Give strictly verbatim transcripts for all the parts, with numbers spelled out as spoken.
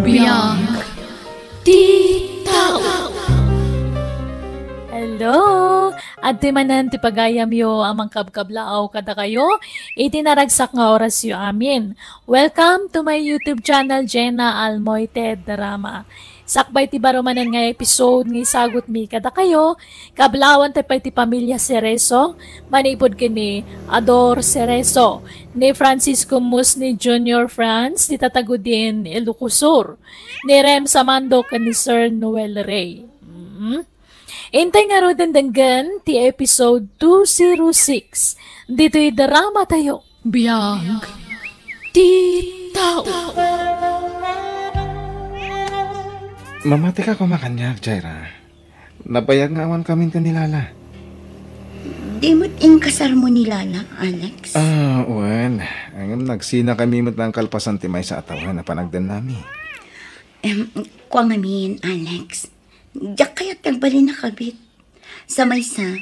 Biag ti tao. Hello! Adtoy manen ti pagayamyo a mangkabkablaaw kadakayo iti naragsak nga orasyo amin. Welcome to my YouTube channel, Jenna Almoite Drama. Sakbay ti baro manen nga episode nga isagutmi kadakayo, kablaawantayo pay ti pamilya Cerezo, manipud ken ni Ador Cerezo, ni Francisco Musni Junior Franz, ti tatagudin Ilocos Sur, ni Rem Samando ken ni Sir Noel Rey. Mm. Intay ngaruden denggen ti episode two zero six ditoy drama tayo. Biag ti tao. Mamatika koma kaniak, Jaira. Nabayag nga awan kamin ken ni Lala. Di met inkasarmo ni Lala, Alex? Ah, wen. Ngem nagsinakami met nga kalpasan ti maysa a tawen a panagdennami. Em, kua ngamin, Alex. Diak kayat nagbalin a kabit. Sa maysa,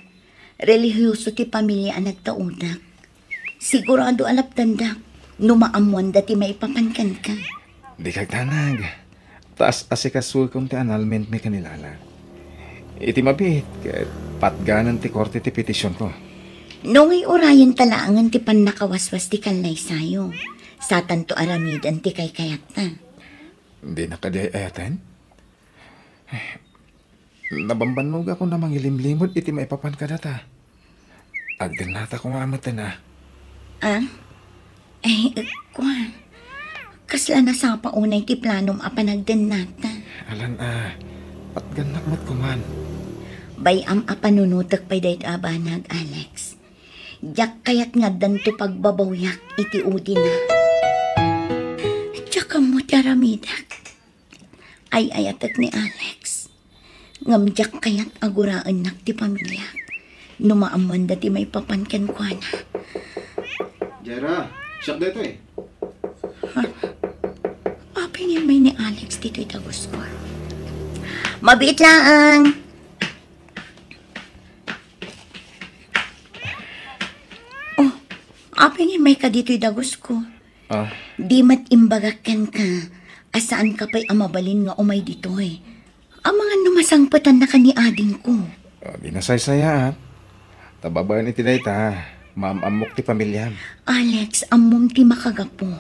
relihiyoso ti pamilia a nagtaudak. Sigurado a lapdandak no maammoanda ti maipapan kenka. Dika agdanag. Ta as-asikasukom ti annulmentmi ken ni Lala. Iti mabiit, ket patganen ti korte ti petisionko. No ngay urayenta laengen ti pannakawaswas ti kallaysayo, satanto aramiden ti kaykayatta. Dina kadi ay-ayaten? Nabambannogakon a mangilimlimud iti maipapan kadata. Agdennata koma metten a. Ah? Ay, kua. Kasla nasapa unay ti planom a panagdennata? Alan a, patgannak met koman. Bay-am a panunotek pay daytoy a banag, Alex. Diak kayat nga addanto pagbabawyak iti udina. Diak ammo ti aramidek. Ay-ayatek ni Alex. Ngem diak kayat a guraennak ti pamiliak no maammoanda ti maipapan kenkuana. Jera, siak daytoy. Ha? Apay nga immay ni Alex ditoy dagusko? Mabiit laeng. Oh, apay nga immayka ditoy dagusko? Ah. Di met imbagak kenka a saanka pay a mabalin nga umay ditoy. Amangan no masangpetannaka ni adingko. Ah, di nasaysayaat. Ta babaen iti dayta, maam-ammok ti pamiliam. Alex, ammom ti makagapu.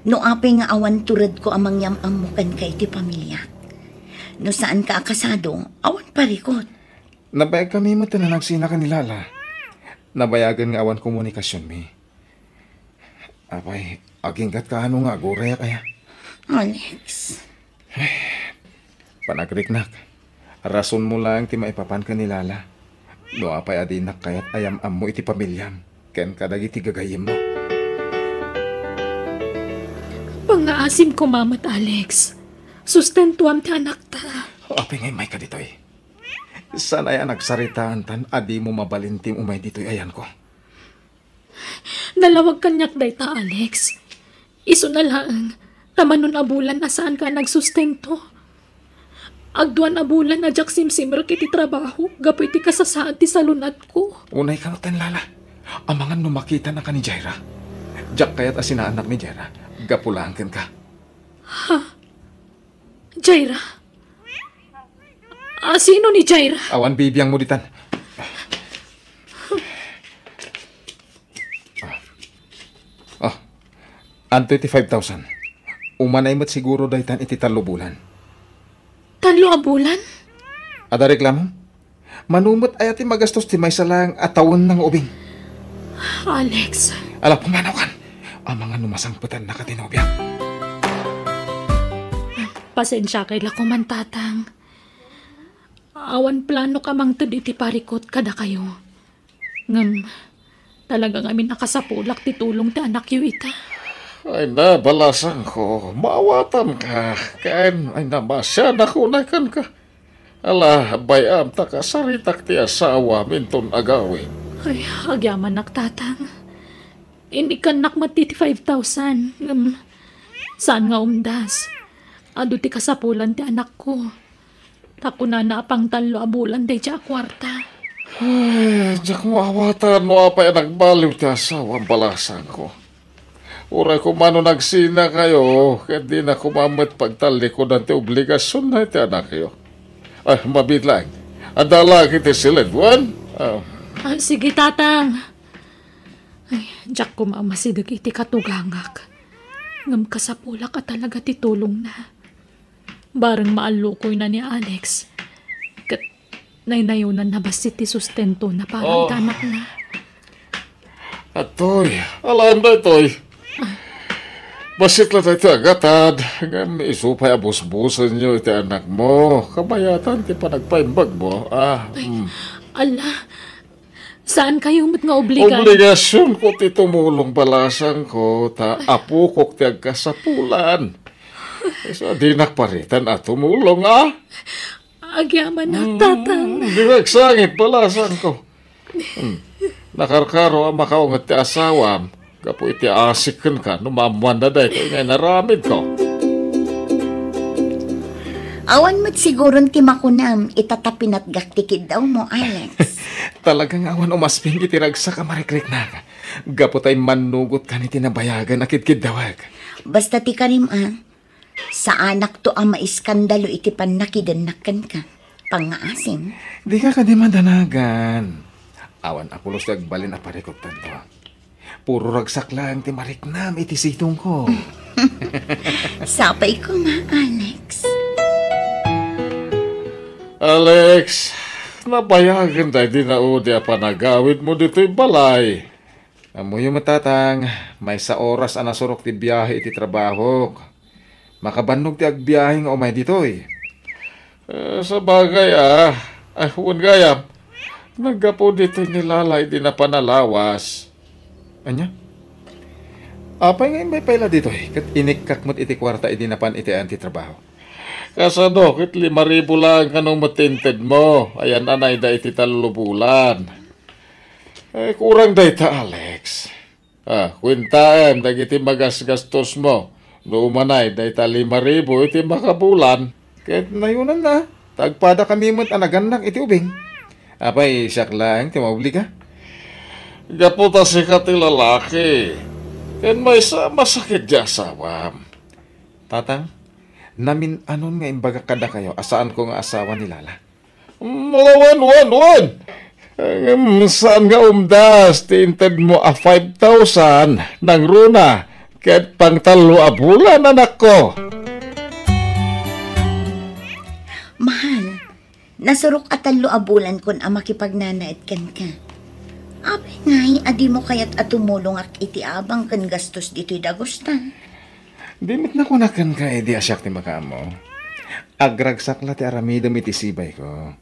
No apay nga awan turedko a mangyam-ammo kenka iti pamiliak. No saanka a kasado, awan parikut. Nabayagkami met a nagsinaka ni Lala. Nabayagen nga awan komunikasionmi. Apay, aginggatka no nga agurayak aya? Alex. Panagriknak, rasonmo laeng ti maipapan ken ni Lala. No apay a dinak kayat a yam-ammo iti pamiliam ken kadagiti gagayyemmo. Pangngaasim koma met, Alex. Sustentuam ti anakta. Apay nga immayka ditoy? Saan aya a nagsaritaantan a dimo mabalin ti umay ditoy ayanko? Nalawag kaniak dayta, Alex. Isuna laeng, ta manon a bulan a saanka a nagsustento. Agduan a bulan a diak simsimrek iti trabaho gapu iti kasasaad ti salun-atko. Unayka metten, Lala. Amangan no makitanaka ni Jaira. Diak kayat a sinaannak ni Jaira. Gapu laeng kenka. Ha? Jaira? A, sino ni Jaira? Awan bibiangmo ditan. Ah. Ah. Adtoy ti five thousand. Umanay met siguro daytan iti tallo bulan. Tallo a bulan? Adda reklamom? Mano met aya ti magastos ti maysa laeng a tawenna nga ubing? Alex. Ala, pumanaw kan. Amangan no masangpetannaka ti nobiam. Pasensiakay la koman, Tatang. Awan planok a mangted iti parikut kadakayo. Ngem, talaga ngamin a kasapulak ti tulong ti anakyo ita. Ay na, balasangko, maawatanka. Ken, ay na, masianak unay kenka. Ala, bay-am ta kasaritak ti asawam inton agawid. Ay, agyamanak, Tatang. Inikkannak met ti five thousand, ngem saan nga umdas. Adu ti kasapulan ti anakko. Ta kunana a pangtallo a bulan daydiay a kuarta. Ay, diak maawatan no apay a nagbaliw ti asawam, balasangko. Uray koma no nagsinakayo, ket dina koma met pagtallikudan ti obligasionna iti anakyo. Ay, mabiit laeng. Adda laeng iti siledwan? Ah. Ah, sige, Tatang. Ay, diak koma masideg iti katugangak. Ngem kasapulak a talaga ti tulongna. Bareng maallukoyna ni Alex. Ket naynayonanna bassit ti sustentona para Oh. iti anakna. Atoy, alam daytoy. Bassit la daytoy a gatad, ngem isu pay a busbusenyo iti anakmo, kabayatan ti panagpaimbagmo. Ah, Ay, mm. Ala, saan kayo met nga obligan? Obligasyonko ti tumulong balasangko, ta apokok ti agkasapulan. Isu a dinak paritan a tumulong, ah? Agyamanak, Mm, Tatang. Di agsangit balasangko. Hmm. Nakarkaro a makaunget ti asawam gapu iti asik kenka no maammoanna daytoy nga inaramidko. Awan met siguron ti makunam ita ta pinatgak ti kiddawmo, Alex. Talaga nga awan umasping iti ragsak a marikriknak gapu ta immannugotkan iti nabayagan a kidkiddawek. Basta ti karim a, saanakto a maiskandalo iti pannakidennak kenka. Pangngaasim. Dika kadi madanagan. Awan a pulos ti agbalin a parikuttanto. Puro ragsak laeng ti mariknam iti sidongko. Sapay koma, Alex. Alex, nabayagen daydi naudi a panagawidmo ditoy balay. Ammoyo met, Tatang, maysa oras a nasurok ti biahe iti trabahok. Makabannog ti agbiahe nga umay ditoy. Eh, sabagay, ah. Ay, wen gayam. Naggapu ditoy ni Lala idi napan a lawas. Ania? Apay nga imbay pay la ditoy? Ket inikkak met iti kuarta idi napan iti ayan ti trabaho. Kasano ket lima ribu laeng kano met ti intedmo? Ayan-anayda iti tallo bulan. Eh, kurang dayta, Alex. Ah, kuentaem dagiti magasgastosmo no umanay dayta lima ribu iti makabulan, ket nayonanna, ta agpadakami met a nagannak iti ubing. Apay, siak laeng ti maobliga? Gapu ta sika ti lalaki, ken maysa a masakit ti asawam. Tatang, namin-anon nga imbagak kadakayo a saanko nga asawa ni Lala. Wen, wen, wen! Ngem saan nga umdas ti intedmo a five thousand nangruna ket pangtallo a bulan, anakko. Mahal, nasurok a tallo a bulankon a makipagnanaed kenka. Apay ngay a dimo kayat a tumulongak iti abang ken gastos ditoy dagusta? Di met nakunak kenka idi a siak ti makaammo. Agragsak la ti aramidem iti sibayko.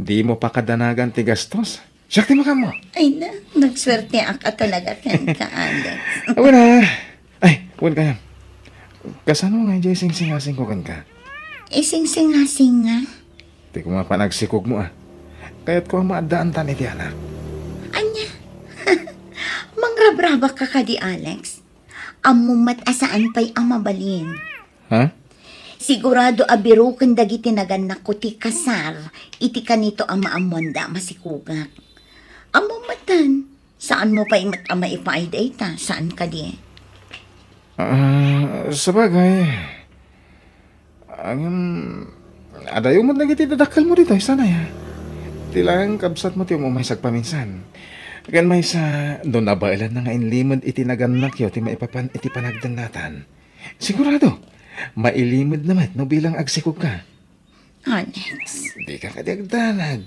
Dimo pakadanagan ti gastos. Siak ti makaammo. Ay na, nagsuerteak a talaga kenka, Alex. Awan na. Ay, wen kayam. Kasano nga idiay singsingasingko kenka? Isingsingasing nga? Ti koma panagsikogmo, ah. Kayatko a maaddaantan iti anak. Ania? Mangrabrabak ka kadi, Alex? Ammom met a saan pay a mabalin. Ha? Sigurado a biroken dagiti nagannakko ti kasar iti kanito a maammoanda a masikogak. Ammom metten, saanmo pay met a maipaay dayta, saan kadi? Ah, sabagay. Ngem, adayo met dagiti dadakkelmo ditoy, saan aya? Ti laeng kabsatmo ti umumay sagpaminsan. Ken maysa, no nabaelanna nga inlimed iti nagannakyo ti maipapan iti panagdennatan, sigurado, mailimedna met no bilang agsikogka. Alex. Dika kadi agdanag.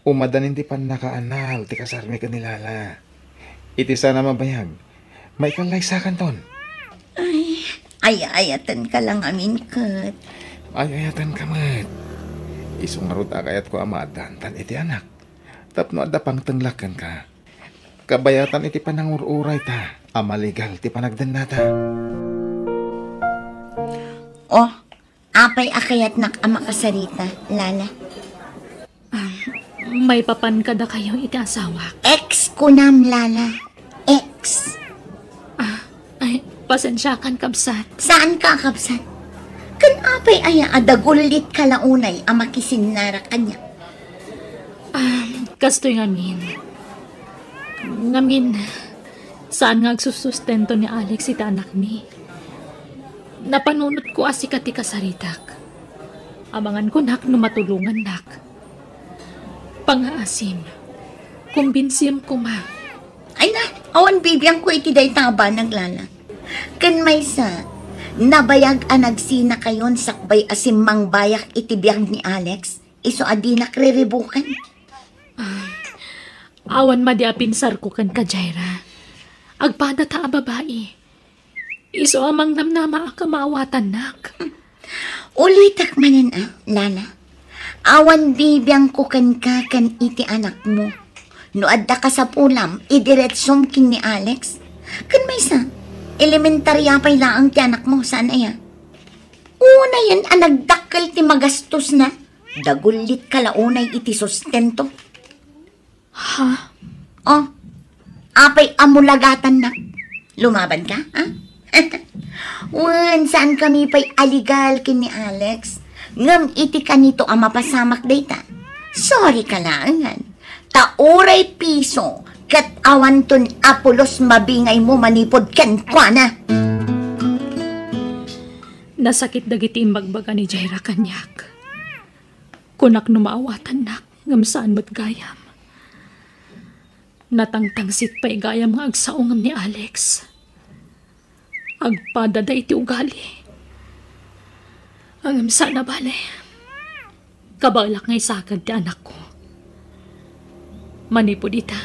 Umadanin ti pannakaanal ti kasarmi ken ni Lala. Iti saan a mabayag, maikallaysakanton. Ay, ay-ayatenka la ngamin ket. Ay-ayatenka met. Isu ngarud a kayatko a maaddaantan iti anak. Tapno adda pangtenglak kenka. Kabayatan iti panangur-urayta a maligal ti panagdennata. Oh, apay a kayatnak a makasarita, Lala? Ah, maipapan kadakayo iti asawak. Ex kunam, Lala. Ex. Ah, ay, pasensiakan, kabsat. Saan ka, kabsat? Ken apay aya a dagullit ka la unay a makisinnara kaniak? Ah, kastoy ngamin. Ngamin, Saan nga agsusustento ni Alex iti anakmi. Napanunotko a sika ti kasaritak. Amangan kunak no matulongannak. Pangaasim, kumbinsim koma. Ay na, awan bibiangko iti dayta a banag, Lala. Ken maysa, nabayag a nagsinakayon sakbay a simmangbayak iti biag ni Alex, isu a dinak riribukan. Awan madi a pinsarko kenka, Jaira. Agpadata a babai. Isu a mangnamnamaak a maawatannak. Ulitek manen a, Lala. Awan bibiangko kenka ken iti anakmo. No adda kasapulam, idiretsom ken ni Alex. Ken maysa, elementaria pay laeng ti anakmo, saan aya? Unayen a nagdakkel ti magastosna, dagullitka la unay iti sustento. Ha? Oh, apay a mulagatannak? Lumaban ka, ha? Wen, saan kami pay a legal ken ni Alex. Ngem iti kanito a mapasamak dayta, sorry ka laengen. Ta uray piso, ket awanton a pulos mabingaymo manipud kenkuana. Nasakit dagiti imbagbaga ni Jaira kaniak. Kunak no maawatannak, ngem saan met gayam. Natangtangsit pay gayam nga agsao ngem ni Alex. Agpadada iti ugali. Ngem saan a bale. Kabaelak nga isaked ti anakko. Manipud ita,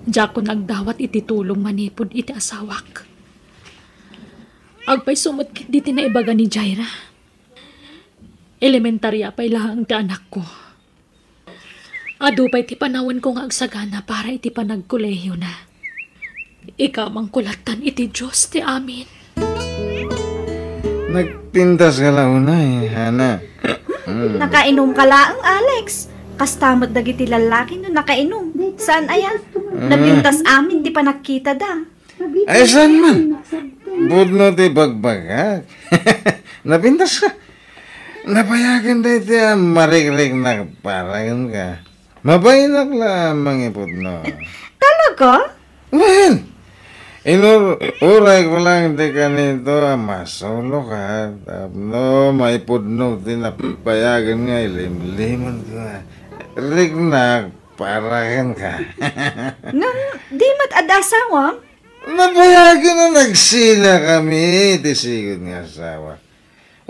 diakon agdawat iti tulong manipud iti asawak. Agpayso met ketdi ti naibaga ni Jaira. Elementaria pay laeng ti anakko. Adu pay ti panawenko nga agsagana para iti panagkolehiyona. Ikamangko lattan iti Dios ti amin. Nagpintas ka la unay, Hana. Mm. Nakainom ka laeng, Alex. Kasta met dagiti lallaki no nakainom. Saan aya? Mm. Napintas amin ti panagkitada. Ay, saan man? Pudno ti bagbagak. Napintas ka. Napayagen daytoy a marikriknak para kenka. Mabainak la a mangipudno. Talaga? Wen! Inur-, uray ko lang ti kanito a masolo ka, tapno maipudno ti napayagen nga ilimlimen ko nga riknak para kenka. Ngem, di met adda asawam? Napayagen a nagsina kami ti sigud nga asawa.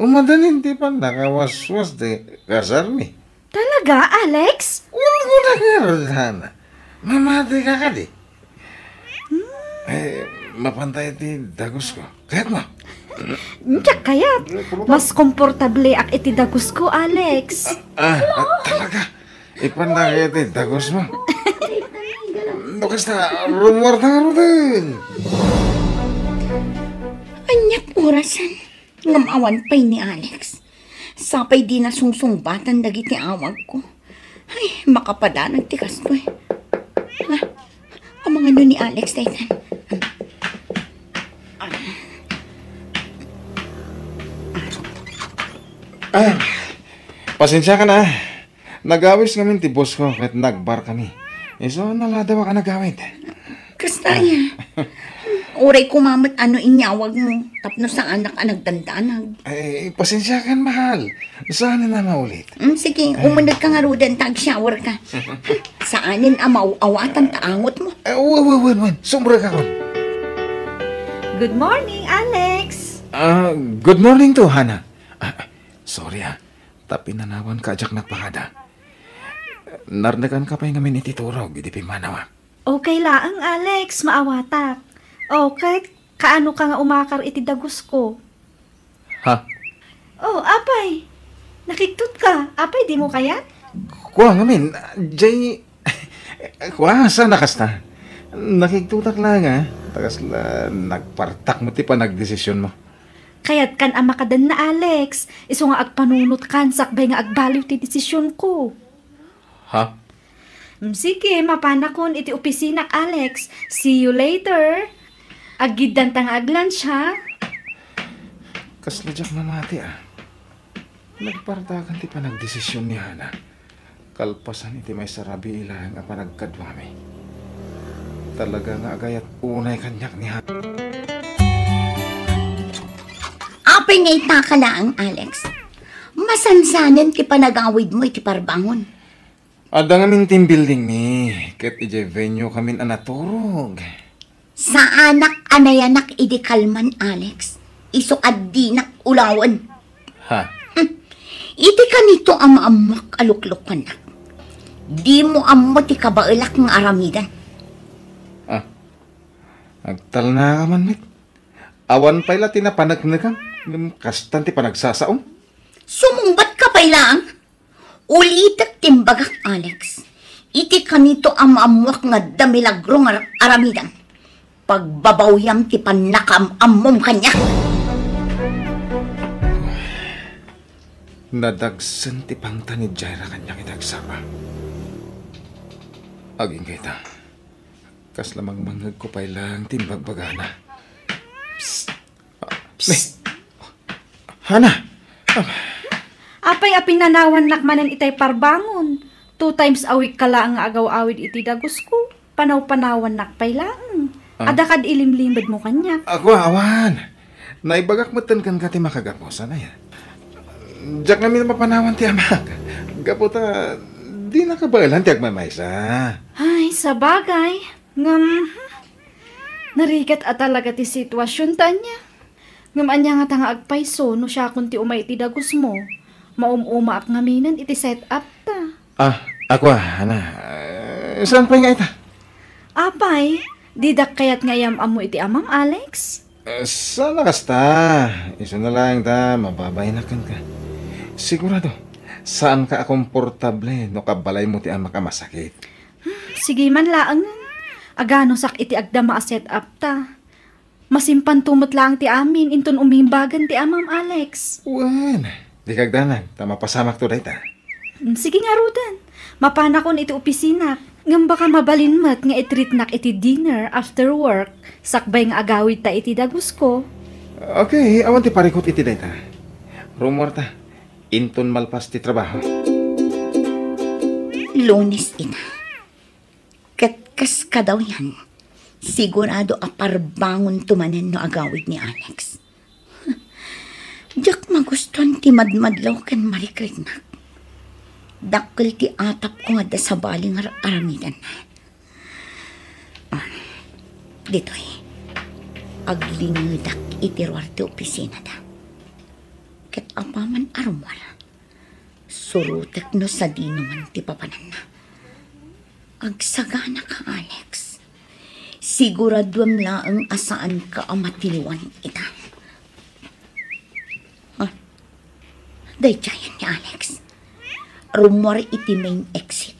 Umadanin ti pannakawaswas ti kasarmi. Talaga, Alex? Wen, kuna ngarud, Hana. Mamati ka kadi? Hmm. Eh, mapantay ti dagusko. Kayatmo? Diak kayat. Mas komportableak iti dagusko, Alex. Ah, ah, talaga? Ipanna kayat ti dagusmo? No kasta, rumuarta ngaruden. Ania't orasen? Ngem awan pay ni Alex. Sapay dina sungsungbatan dagiti awagko. Ay, makapadanag ti kastoy. Ha? Amangano ni Alex daytan? Ah, pasensiakan a. Nagawis ngamin ti boss ko ket nagbar kami. Isu, naladawak a nagawid. Kasta aya. Uray koma met no inyawagmo tapno saanak a nagdandanag. Ay, pasensiakan, mahal. Saan na maulit? Mm, sige, umuneg ka ngaruden ta ag-shower ka. Saanen a maaw-awatan ta angotmo. Eh, wen, wen, wen, wen. Sumrekakon. Good morning, Alex. Ah, good morning too, Hana. Ah, sorry, ah. Ta pinanawanka a diak nagpakada. Narnekanka pay ngamin iti turog idi pimmanawa. Okay laeng, Alex, maawatak. O, ket kaano ka nga umakar iti dagusko? Ha? O, apay? Nakigtot ka. Apay, dimo kayat? Kua ngamin, jay, kua, saan a kasta? Nakigtotak laeng, a. Ta kasla nagpartak met ti panagdesisionmo. Kayatkan a makadenna, Alex. Isu nga agpanunotkan sakbay nga agbaliw ti desisionko. Ha? Mm, sige, mapanakon iti opisinak, Alex. See you later. Aggiddanta nga ag-lunch, ha? Kasla diak mamati, a. Nagpartakan ti panagdesision ni Hana. Kalpasan iti maysa rabii laeng a panagkaduami. Talaga nga agayat unay kaniak ni Hana. Apay nga itaka laeng, Alex? Masansanen ti panagawidmo iti parbangon. Adda ngamin team building mi, ket idiay venue kamin a naturog. Saanak a nayanak idi kalman, Alex. Isu a dinak ulawen. Ha? Hmm. Iti kanito a maammoak a luklukonnak. Dimo ammo ti kabaelak nga aramidan. Ah, agtalna ka man, met. Awan pay la ti napaneknekam, ngem kastan ti panagsasaom. Sumungbat ka pay laeng. Ulitek ti imbagak, Alex. Iti kanito a maammoak nga adda milagro nga ar-, aramidan, pagbabawyam ti pannakaam-ammom kaniak. Nadagsen ti pangtan ni Jaira kaniak iti agsapa. Agingga ita, kasla mangmangngegko pay laeng ti imbagbagana. Psst! Psst! Hana! Apay a pinanawannak manen itay parbangon? Two times a week ka laeng nga agaw-awid iti dagusko. Panaw-panawannak pay laeng. Ah. Adda kad ilimlimedmo kaniak. Ako, awan. Naibagak metten kenka ti makagapu, saan aya? Diak ngamin mapanawan ti amak. Gapu ta, di nakabaelan ti agmaymaysa. Ay, sabagay. Ngem, hmm, narigat a talaga ti situasion ta ania. Ngem ania ngata nga agpayso no siakon ti umay iti dagusmo? Maum-umaak ngaminen iti set-up ta. Ah, ako, Hana. Eh, saan pay nga ita? Apay, didak kayat nga iyam-ammo iti amam, Alex? Eh, saan a kasta? Isu na laeng ta, mababaynak kenka. Sigurado, saanka a komportable no kabalaymo ti amak a masakit. Hmm, sige man laeng. Aganusak iti agdama a set-up ta. Masimpanto met laeng ti amin inton umimbagan ti amam, Alex. Wen, di kagdanag, ta mapasamakto dayta. Mm, sige ngaruden. Mapanakon iti opisina. Ngem baka mabalin met nga i-treatnak iti dinner after work, sakbay nga agawidta iti dagusko. Okay, awan ti parikut iti dayta. Rummuarta, inton malpas ti trabaho. Lunes ita. Ket kas kadawyan, sigurado a parbangonto manen no agawid ni Alex. Diak magustuan ti madmadlaw ken marikriknak. Dakkel ti atapko nga adda sabali nga ar-, aramidenna. Ah, ditoy, aglingedak iti ruar ti opisinada. Ket apaman a rummuar, surotek no sadino man ti papananna. Agsagana ka, Alex. Siguraduem laeng a saanka a matiliwan ita. Ah, daydiayen ni Alex. Rummuar iti main exit.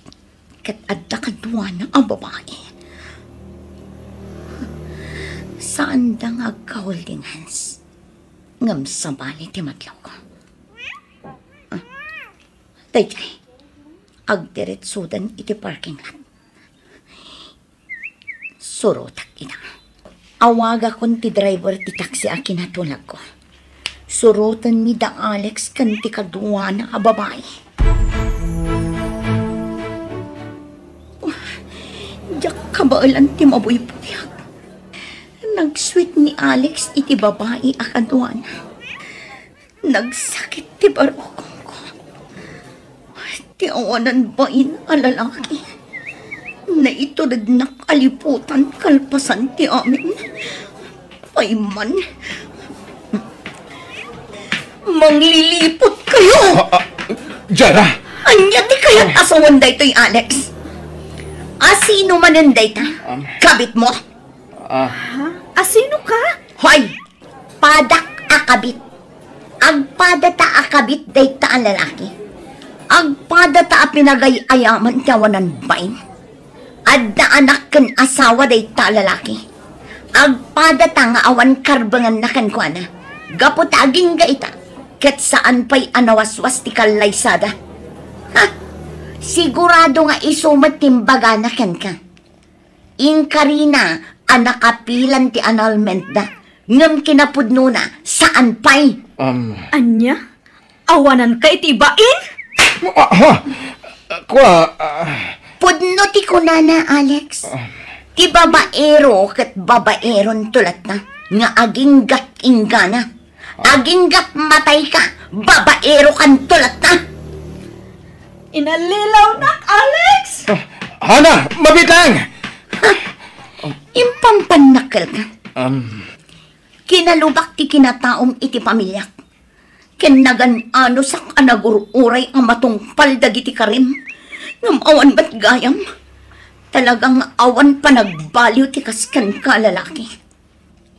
Ket adda kaduana a babai. Saanda nga agka-holding hands. Ngem sabali ti madlawko. Ah, daydiay. Agdiretsodan iti parking lot. Surotek ida. Awagakon ti driver ti taxi a kinatulagko. Surotenmi da Alex ken ti kaduana a babai. Diak kabaelan ti mabuybuyak. Nag-sweet ni Alex iti babai a kaduana. Nagsakit ti barukongko. Ti awanan bain a lalaki. Naiturednak a liputan kalpasan ti amin. Payman. Mangliliput kayo! Ah, ah, Jara! Ania ti kayat a sawen daytoy, Alex? Asino manen dayta? Um, Kabit mo? Ah. Ha? Asino ka? Hoy! Padak a kabit. Agpadata a kabit dayta a lalaki. Agpadata a pinagay-ayaman ti awanan bain. Adda anak ken asawa dayta a lalaki. Agpadata nga awan karbenganna kenkuana. Gapu ta agingga ita, ket saan pay a nawaswas ti kallaysada. Ha! Sigurado nga isu met ti imbagana kenka. Inkarina a nakapilan ti annulmentda, ngem kinapudnona, saan pay. Um, Ania? Awananka iti bain? Ah, ha? Kua, ah. Pudno ti kunana, Alex. Ah. Ti babaero ket babaeronto latta nga agingga't inggana. Agingga't matayka, babaerokanto latta. Inallilawnak, Alex! Ah, Hana, mabitang! Impampannakkelka. Um, Kinalubak ti kinataom iti pamiliak. Ken nagan-anosak a nagur-uray a matungpal dagiti karim, ngem awan met gayam. Talaga nga awan panagbaliw ti kas kenka a lalaki.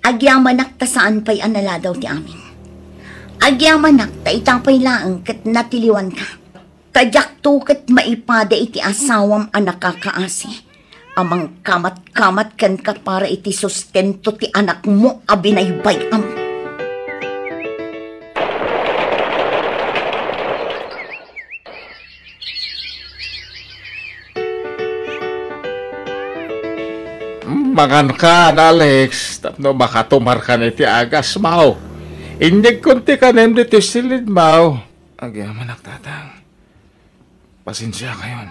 Agyamanak ta saan pay a naladaw ti amin. Agyamanak ta ita pay laeng ket natiliwanka. Ta diakto ket maipada iti asawam a nakakaasi, a mangkamatkamat kenka para iti sustento ti anakmo a binaybay-am. Mangankan, Alex, tapno makatumarkan iti agasmo. Inyegkon ti kanem ditoy silidmo. Agyamanak, Tatang. Pasensiakayon.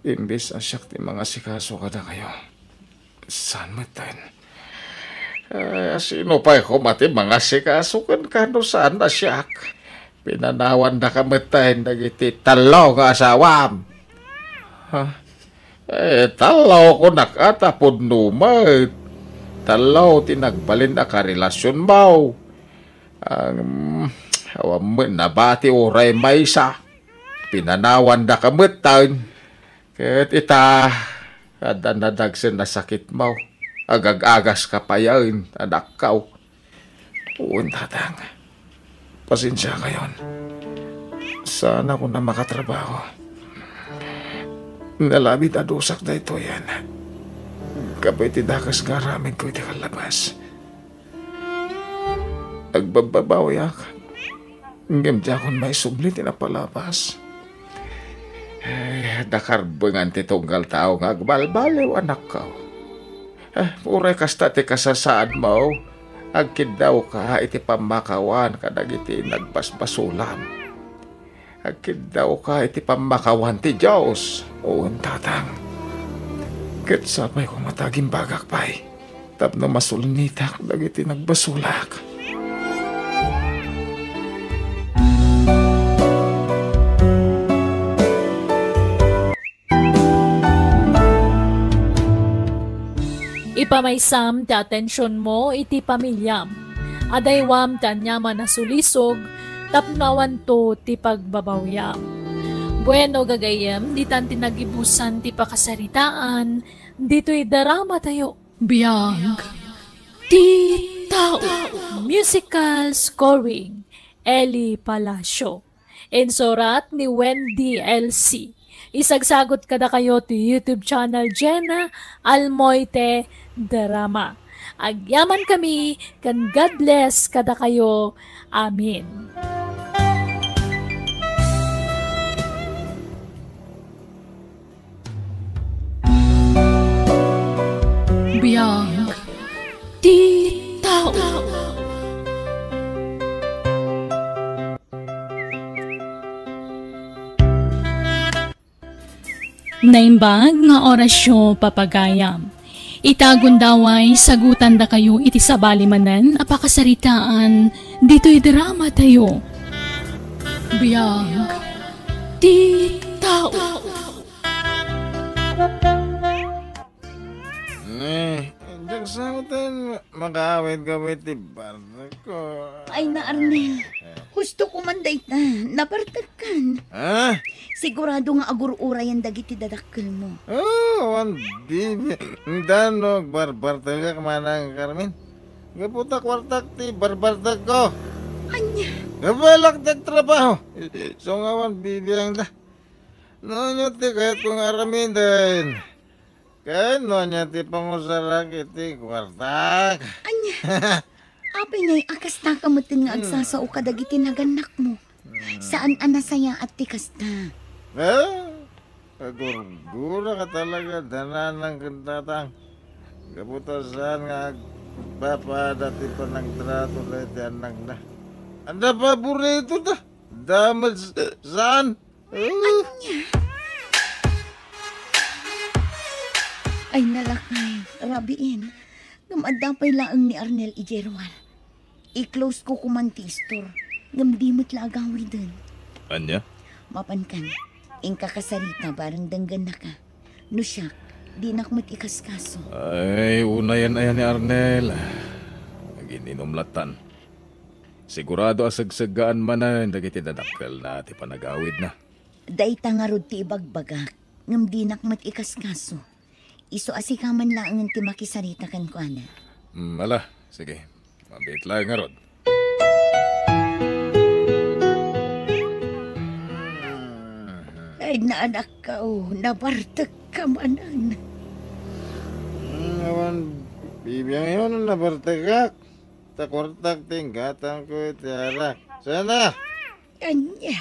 Imbes a siak ti mangasikaso kadakayo, saan metten. Ay, a sino pay koma ti mangasikaso kenka no saan a siak? Pinanawandaka metten dagiti tallo nga asawam. Ha? Eh, tallo kunak a ta pudno met. Tallo ti nagbalin a karelasionmo. Ang, awan met nabati uray maysa. Pinanawandaka metten. Ket ita, adda nadagsen a sakitmo. Agag-agaska payen, anakko. Wen, Tatang. Pasensiakayon. Saanakon a makatrabaho. Nalabit a dusak daytoyen. Gapu iti dakes nga aramidko iti kallabas. Agbabbabawiak. Ngem diakon maisubli ti napalabas. Ay, adda karbengan ti tunggal tao nga agbalbaliw, anakko. Ah, uray kasta ti kasasaadmo, agkiddawka iti pammakawan kadagiti nagbasbasolam. Agkiddawka iti pammakawan ti Dios. Wen, Tatang. Ket sapay koma ta agimbagak pay tapno masulnitak dagiti nagbasolak. Ipamaysam ti atensionmo iti pamiliam. Adaywam ti aniaman a sulisog tapno awanto ti pagbabawiam. Bueno, gagayyem, ditan ti nagibusan ti pakasaritaan ditoy dramatayo. Biag ti tao. Musical scoring, Eli Palacio. Insurat ni Wendy L C. Isagsagot kadakayo ti YouTube channel Jenna Almoite Drama. Agyaman kami, ken God bless kadakayo. Amen. Biag ti tao. Naimbag nga orasyo, papagayam. Ita gundaway, sagutandakayo iti sabali manen a pakasaritaan ditoy dramatayo. Biag ti tao. Eh, diak saoten makaawid-awid ti bartekko. Ay na, Arnel. Husto ko man dayta. Nabartekkan. Ha? Sigurado nga agur-urayan dagiti dadakkelmo. Oh, awan bibi. Dano, agbarbartekak manang Carmen. Gapu ta kuartak ti barbartekko. Ania? Gabalak ti agtrabaho. So nga awan bibiangda. No, ania ti kayatko nga aramiden? Ken no ania ti pangusarak iti kuartak? Ania? Apay ngay a kastaka metten nga Hmm. agsasao kadagiti nagannakmo? Hmm. Saan a nasayaat ti kasta? Ah, agurgura ka talaga, dananang ken tatang. Gapu ta saan nga agpapaada ti panangtrato daytoy annakna. Anda paborito ta? Damag s-, saan? Ania? Ay, nalakay, rabiin. Ngem adda pay laeng ni Arnel idiay ruar. I-close ko koman ti istor, ngem di met la agawiden. Ania? Mapankan, inka kasarita bareng denggennaka. No siak, dinak met ikaskaso. Ay, unayen aya ni Arnel. Agin-inum lattan. Sigurado a segseggaan manen dagiti dadakkelna ti panagawidna. Dayta ngarud ti ibagbagak, ngem dinak met ikaskaso. Isu a sika man laengen ti makisarita kenkuana. Hmm, ala, sige. Mabiit laeng ngarud. Ay, naanakko, nabartekka manen. Hmm, awan bibiangyo no nabartekak. Ta kuartak ti inggatangko iti arak. Sana? Ania?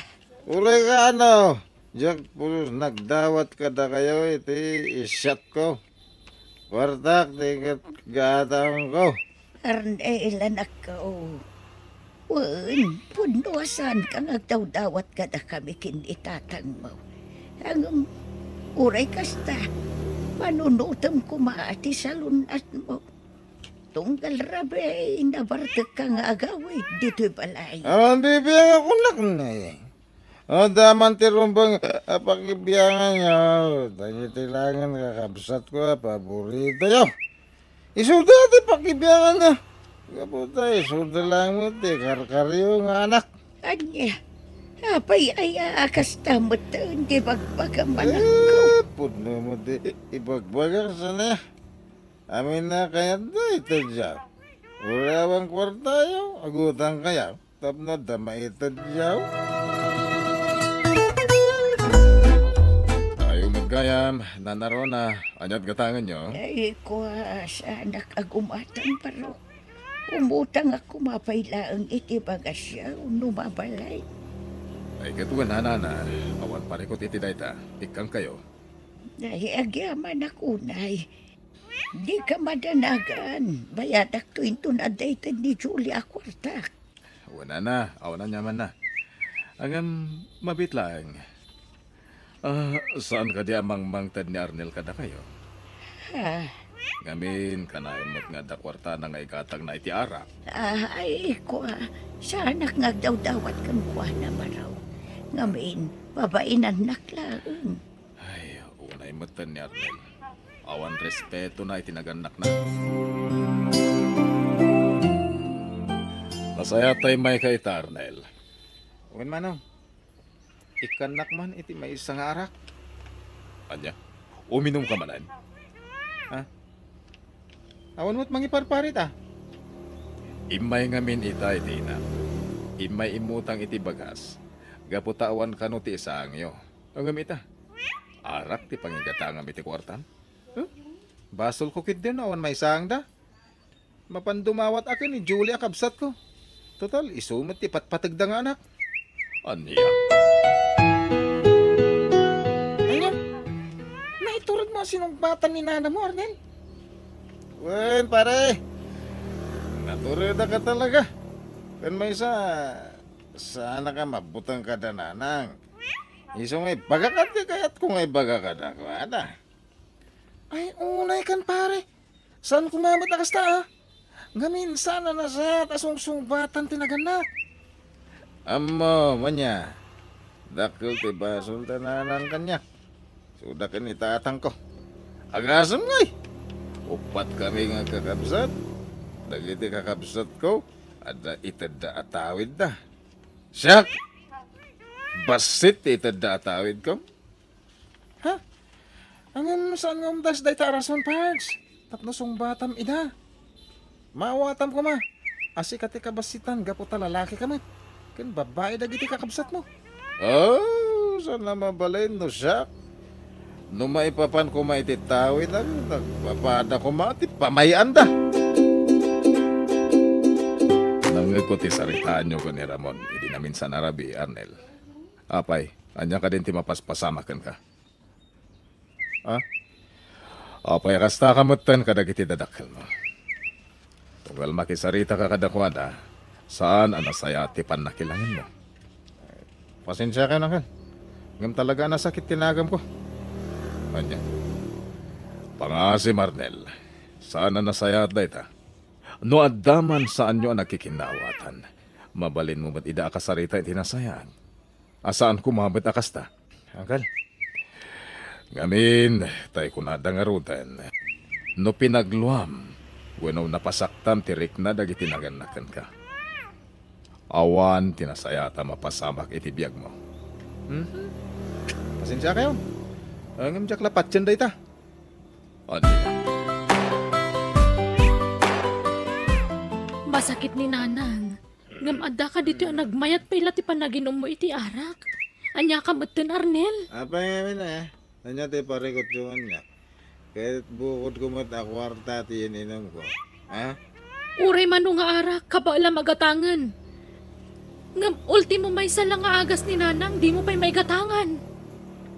Uray ka, ano? Diak pulos nagdawat kadakayo iti isyatko. Kuartak ti gatangko. Arnel, anakko. Wen, pudno a saanka nga agdawdawat kadakami ken ni tatangmo. Ngem, uray kasta, panunotem koma ti salun-atmo. Tunggal rabii, nabartekka nga agawid ditoy balay. Awan bibiangak, kunak, ne. O, daman ti rumbeng a pakibianganyo, dagiti laeng kakabsatko a paboritoyo. Isuda ti pakibianganyo. Gapu ta isuda laeng ti karkaryo nga anak. Ania? Apay aya a kasta met ti bagbagam, anakko? Eh, pudno met ti ibagbagak, sana. Amin a kayatda, itedyo. Uray awan kuartayo, agutangkayo tapno adda maitedyo. Ayo met gayam, Nana Rona, ania't gatangenyo? Ay, kua, saanak a gumatang, Barok. Umutangak koma pay laeng iti bagasyo no mabalay. Ay, ket wen a, Nana, awan parikut iti dayta. Ikkangkayo. Ay, agyamanak unay. Dika madanagan. Bayadakto inton adda ited ni Julie a kuartak. Wen a, awan aniamanna. Ngem, mabiit laeng. Ah, saan kadi a mangmangted ni Arnel kadakayo? Ah. Ngamin, kanayon met nga adda kuartana nga igatangna iti arak. Ah, ay, kua, saanak nga agdawdawat kenkuana, Barok. Ngamin, babainannak laeng. Ay, unay metten ni Arnel. Awan respetona iti nagannakna. Nasayaat ta immayka ita, Arnel. Wen, Manong. Ikkannak man iti maysa nga arak. Ania? Uminumka manen? Ha? Awan met mangiparpar ita. Immay ngamin ita iti ina. Immay immutang iti bagas. Gapu ta awan kano ti isaangyo. Ngem ita, arak ti pangigatangam iti kuartam. Huh? Basolko ketdi no awan maisaangda. Mapan dumawat a ken ni Julie a kabsatko. Total, isu met ti patpategda nga anak. Ania? Ania? Naituredmo a sinungbatan ni nanangmo, Arnel? Wen, pare. Naturedka talaga. Ken maysa, saanka a mabuteng kada nanang. Isu nga ibagak ti kayatko nga ibaga kadakuada. Ay, unay kan, pare. Saan koma met a kasta, a? Ngamin, saan a nasayaat a sungsungbatan ti nagannak? Ammom, ania? Dakkel ti basol ta nanang kaniak. Isuda ken ni tatangko. Agasem ngay! Uppat kami nga kakabsat. Dagiti kakabsatko, adda itedda a tawidda. Siak, bassit ti itedda a tawidko. Ha? Ngem saan nga umdas dayta a rason, Pards? Tapno sungbatam ida. Maawatam koma a sika ti kabassitan gapu ta lalakika met ken babbai dagiti kakabsatmo. Oh, saan a mabalin no siak? No maipapan koma iti tawidda, nagpapada koma ti pamay-anda. Nangngegko ti saritaanyo ken ni Ramon idi naminsan a rabii, Arnel. Apay, ania kadin ti mapaspasamak kenka? Ha? Apay, kastaka metten kadagiti dadakkelmo. Tunggal makisaritaka kadakuada, saan a nasayaat ti pannakilangenmo. Pasensiakayo, Uncle. Ngem talaga a nasakit ti nagamko. Ania? Pangasim, Arnel. Saan a nasayaat dayta. No adda man saanyo a nagkikinnaawatan, mabalinmo met ida a kasarita iti nasayaat. A saan koma met a kasta. Angkel. Ngamin, tay kunada ngaruden, no pinagluam wenno napasaktam ti rikna dagiti nagannak kenka, awan ti nasayaat a mapasamak iti biagmo. Mhm. Pasensiakayo. Ngem diak la patien dayta. Ania? Masakit ni Nanang. Ngem adda kaditoy a nagmayat pay la ti panaginummo iti arak. Ania ka metten, Arnel? Apay ngamin a? Ania ti parikutyo kaniak? Ket bukodko met a kuarta ti in-inumko. Ha? Uray mano nga arak, kabaelam a gatangen. Ngem ultimo maysa la nga agas ni Nanang, dimo pay maigatangan.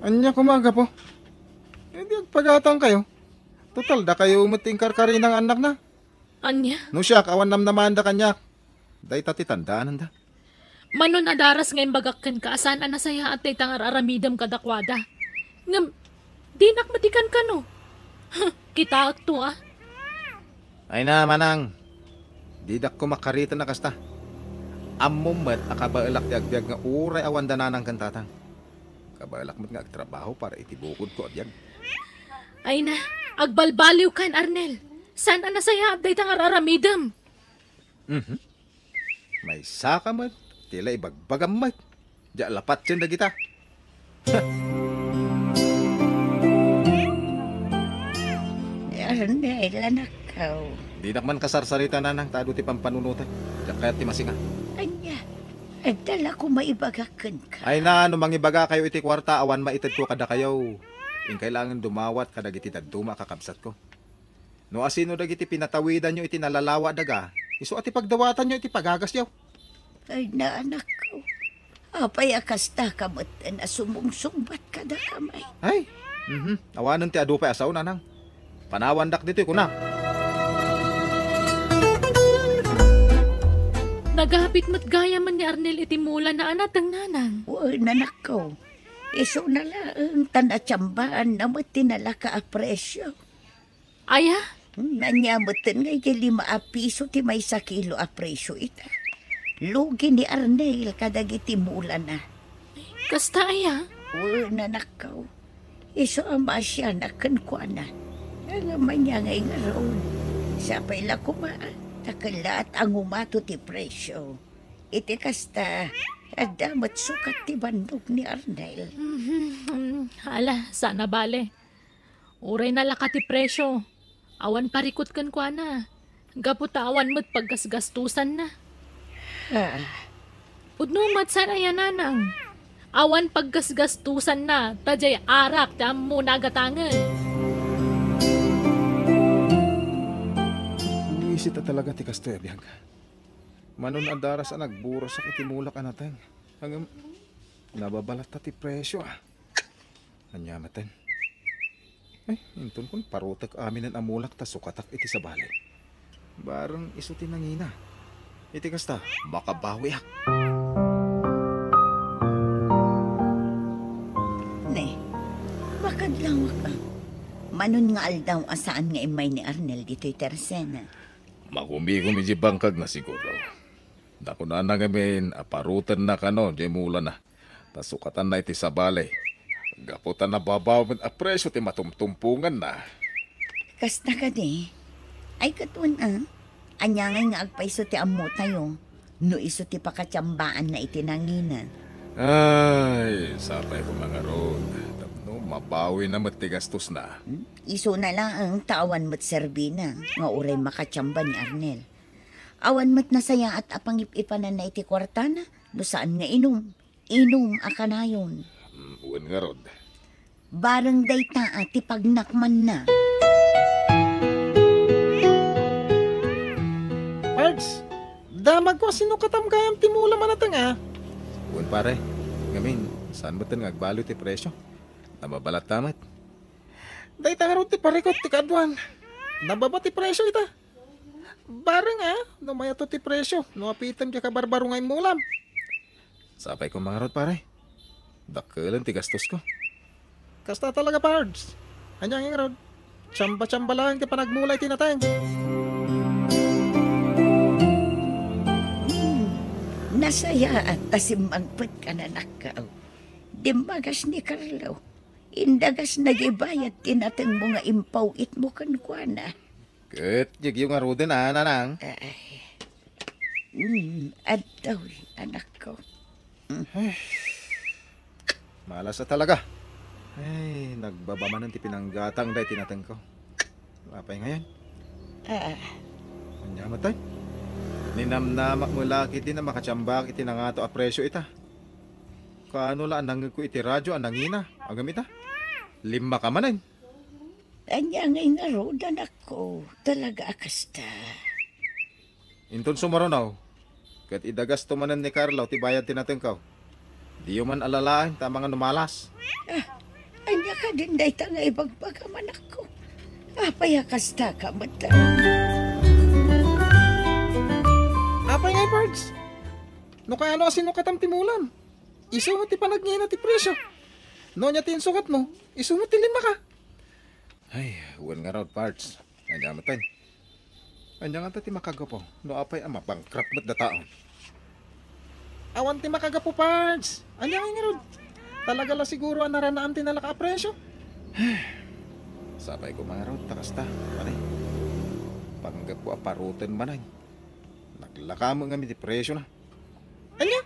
Ania koma a gapu? Eh, di agpagatangkayo. Total, dakayo met ti inkarkarina nga annakna. Ania? No siak, awan namnamaanda kaniak. Dayta ti tandaananda. Mano a daras nga imbagak kenka a saan a nasayaat dayta nga ar-aramidem kadakuada. Ngem, dinak met ikankano. Huh, kitaekto, a. Ay na, manang. Didak koma kariten a kasta. Ammom met a kabaelak ti agbiag nga uray awanda nanang ken tatang. Kabaelak met nga agtrabaho para iti bukodko a biag. Ay na, agbalbaliwkan, Arnel. Saan a nasayaat dayta nga ar-aramidem? Mhm. Maysaka met, ti la ibagbagam met. Diak la patien dagita. Arnel, anakko. Dinak man kasarsarita, nanang, ta adu ti pampanunotek. Diak kayat ti masinga. Ania? Adda la koma ibagak kenka. Ay na, no mangibagakayo iti kuarta, awan maitedko kadakayo. Inkay laengen dumawat kadagiti dadduma a kakabsatko. No asino dagiti pinatawidanyo iti nalalawa a daga, isu a ti pagdawatanyo iti pagagasyo. Ay na, anakko. Apay a kasta ka met a sumungsungbat kadakami? Ay, mhm. Awanen ti adu pay a sao, nanang. Panawandak ditoy, kuna. Nagapit met gayamen ni Arnel iti mulana a nateng, nanang. Wen, anakko. Isuna laeng ta natsambaan na met ti nalaka a presio. Aya? Hmm, ania metten nga idiay lima a piso ti maysa kilo a presio ita. Lugi ni Arnel kadagiti mulana. Kasta aya? Wen, anakko. Isu a maasianak kenkuana. Ngem ania ngay ngarud? Sapay la koma, ta kellaat a ngumato ti presio. Iti kasta, adda met sukat ti bannog ni Arnel. Mhm. Ala, saan a bale. Uray nalaka ti presio, awan parikut kenkuana, gapu ta awan met paggasgastosanna. Ah. Pudno met, saan aya, nanang? Awan paggasgastosanna, ta diay arak ti ammona a gatangen. Buisit a talaga ti kastoy a biag. Mano a daras a nagburasak iti mulak a nateng. Ngem, nababalatta ti presio, a. Ania metten? Ay, intonkon parutek aminen a mulak ta sukatak iti sabali. Bareng isu ti nangina. Iti kasta, makabawiak. Ne, makadlawak a. Mano nga aldaw a saan nga immay ni Arnel ditoy tersena? Makumikom idiay bangkagna siguro. Nakunana ngamin a parutenna kano diay mulana, ta sukatanna iti sabali. Gapu ta nababawi met a presio ti matumtumponganna. Kasta kadi? Ay, ket wen a. Ania ngay nga agpayso ti ammotayo no isu ti pakatsiambaanna iti nangina? Ay, sapay koma ngarud. Tapno mabawina met ti gastosna. Hmm? Isuna laeng ta awan met serbina nga uray makatsiamba ni Arnel. Awan met nasayaat a pangip-ipananna iti kuartana no saan nga inum. Inum a kanayon. Mm, wen ngarud. Bareng dayta a ti pagnakmanna. Pards, damagko a sinukatam gayam ti mulam a nateng, a. Wen, pare. Ngamin, saan metten nga agbaliw ti presio? Nababalatta met. Dayta ngarud ti parikut ti kaaduan. Nababa ti presio ita. Bareng a, no mayato ti presio, no apitem diay kabarbaro nga immulam. Sapay koma ngarud, pare. Dakkelen ti gastosko. Kasta talaga, Pards. Ania ngay ngarud? Tsamba-tsamba laeng ti panagmula iti nateng. Hmm, nasayaat ta simmangpetka, anakko. Dimmagas ni Carlo. Indagasna diay bayad ti natengmo nga impaw-itmo kenkuana. Ket yegyo ngaruden a, nanang. Ay. Hmm, adtoy, anakko. Malas a talaga. Ay, nagbaba manen ti pinanggatang daytoy natengko. Apay ngayen? Ah. Ania met, tay? Ninamnamak met la ketdi a makatsambak iti nangato a presio ita. Kaano la a nangngegko iti radio a nangina, agem ita? Limmaka manen. Ania ngay ngarud, anakko? Talaga a kasta. Inton sumurunok, ket idagasto manen ni Carlo ti bayad ti natengko. Diyo man alalaen ta amangan no malas. Ah, ania kadin dayta nga ibagbagam, anakko? Apay a kastaka met? Apay ngay, Pards? No kaano a sinukatam ti mulam? Isu met ti panagngina ti presio. No ania ti insukatmo, isu met ti limmaka. Ay, wen ngarud, Pards. Ania met, tay? Ania ngata ti makagapu no apay a mabangkrut met dataon? Awan ti makagapu, Pards. Ania ngay ngarud? Talaga la siguro a naranaam ti nalaka a presio. Sapay koma ngarud ta kasta, pare. Panggepko a paruten manen. Naglaka met ngamin ti presiona. Ania?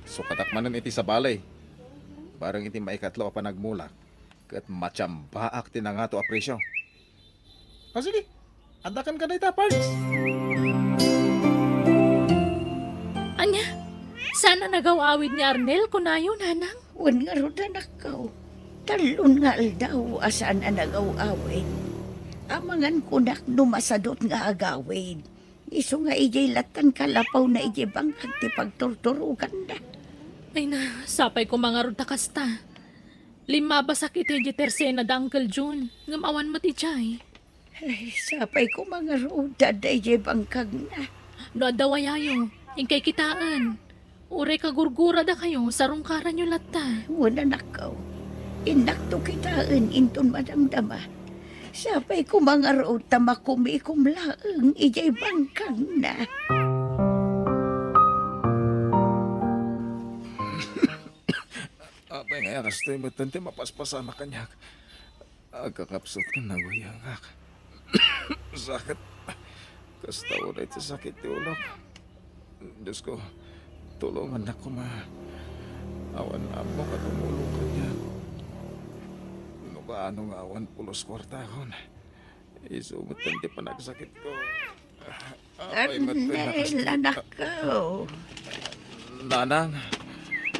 Sukatak manen iti sabali. Bareng iti maikatlo a panagmulak, ket matsiambaak ti nangato a presio. O, sige. Adda kenka dayta, Pards. Ania? Saan a nagaw-awid ni Arnel, kunayo, nanang? Wen ngarud, anakko. Tallon nga aldaw a saan a nagaw-awid. Amangan kunak no masadut nga agawid. Isu nga idiay lattan kalapawna idiay bangkag ti pagturturoganna. Ay na, sapay koma ngarud ta kasta. Limmabasak iti idiay tersena da Uncle Jun, ngem awan met idiay. Ay, sapay koma ngarud ta adda idiay bangkagna. No adda wayayo, inkay kitaen. Uray kagurguradakayo, sarungkaranyo latta. Wen, anakko, innakto kitaen inton madamdama. Sapay koma ngarud ta makumikom laeng idiay bangkagna. Apay ngay a kastoy metten ti mapaspasamak kaniak? Agkakapsut ken naguyangak. Sakit. Kasta unay ti sakit ti ulok. Diosko, tulongannak koma. Awan ammok a tumulong kaniak. No kaano nga awan pulos kuartakon, isu metten ti panagsakitko. Apay met ti Arnel, nakasdi-, anakko. Nanang.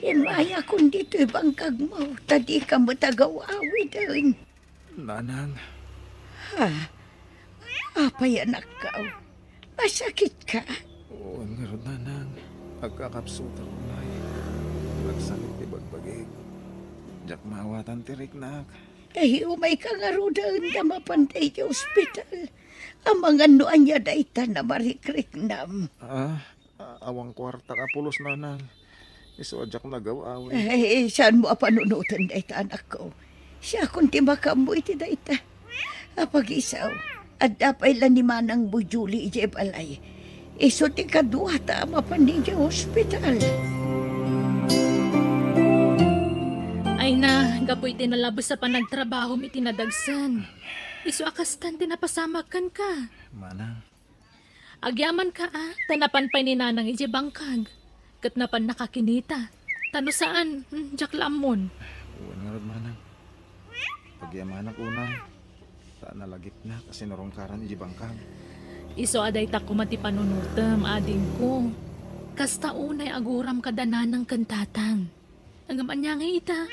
Immayakon ditoy bangkagmo, ta dika met agaw-awiden. Nanang. Ha? Apay, anakko? Masakitka? Wen ngarud, nanang. Agkakapsutak unay. Nagsakit ti bagbagik. Diak maawatan ti riknak. Ay, umayka ngaruden ta mapan daydiay ospital. Amangan no ania dayta a marikriknam. Ah, a-, awan kuartak a pulos, nanang. Isu a diak nagaw-awid. Ay, saanmo a panunoten dayta, anakko. Siakon ti makaammo iti dayta. Apagisaw, adda pay la ni manangmo Julie idiay balay. Isu ti kaduata a mapan idiay ospital. Ay na, gapu iti nalabes a panagtrabahom iti nadagsen. Isu a kastan ti napasamak kenka. Manang. Agyamanka a, ta napan pay ni Nanang idiay bangkag. Ket napan nakakinita. Ta no saan, hmm, diak la ammon. Wen ngarud, manang. Pagyamanak unay. Ta nalagipnak a sinurungkaran idiay bangkag. Isu a dayta koma ti panunotem, adingko. Kasta unay aguram kada nanang ken tatang. Ngem ania ngay ita?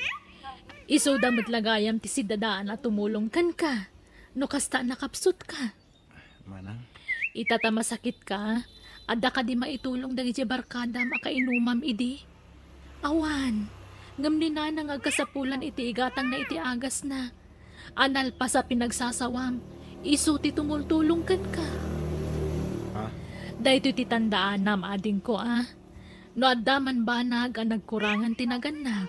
Isuda met la gayam ti siddaan a tumulong kenka, no kasta a nakapsutka. Manang? Ita ta masakitka, adda kadi maitulong dagiti barkadam a kainumam idi? Awan. Ngem ni Nanang agkasapulan iti igatangna iti agasna. A nalpas a pinagsasawam, isu ti tumultulong kenka. Ha? Daytoy ti tandaanam, adingko, a. No adda man banag a nagkurangan ti nagannak,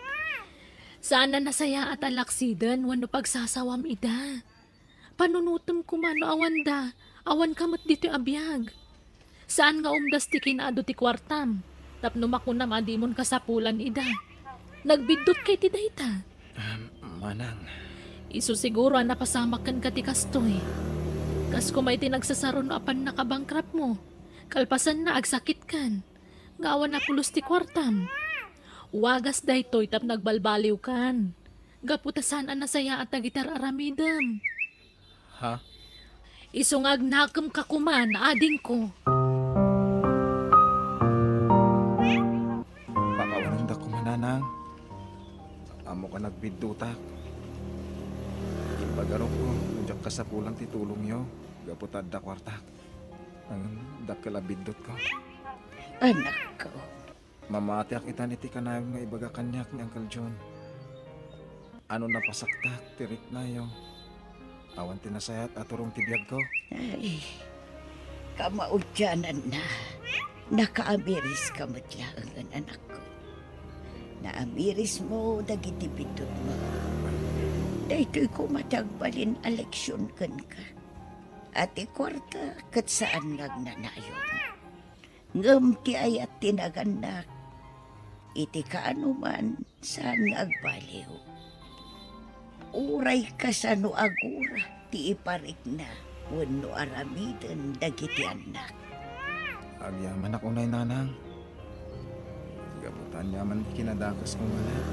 saan a nasayaat a laksiden wenno pagsasawam ida. Panunotem koma no awanda, awanka met ditoy a biag. Saan nga umdas ti kinaadu ti kuartam, tapno makunam a dimon kasapulan ida. Nagbiddutka iti dayta. Ahem, manang. Isu siguro a napasamak kenka ti kastoy. Kas koma iti nagsasaro no apan nakabankrapmo. Kalpasanna, agsakitkan. Nga awan a pulos ti kuartam. Wagas daytoy tapno agbalbaliwkan. Gapu ta saan a nasayaat dagiti ar-aramidem. Ha? Isu nga agnakemka koman, adingko. Pakawanendak koma, nanang. Ammok a nagbiddutak. Impagarokko no diak kasapulan ti tulongyo gapu ta adda kuartak. Ngem dakkel a biddutko. Anakko. Mamatiak itan iti kanayon nga ibaga kaniak ni Uncle John. Ano napasaktak ti riknayo? Awan ti nasayaat a turong ti biagko. Ay, kamaudiananna, nakaamiriska met laengen, anakko. Naamirismo dagiti biddutmo. Daytoy koma ti agbalin a leksion kenka. A ti kuarta ket saan nga agnanayon. Ngem ti ayat ti nagannak, iti kaanoman, saan nga agbaliw. Uray kasano agura ti iparikna wenno aramiden dagiti annak. Agyamanak unay, nanang. Gapu ta aniaman ti kinadakes kong anak.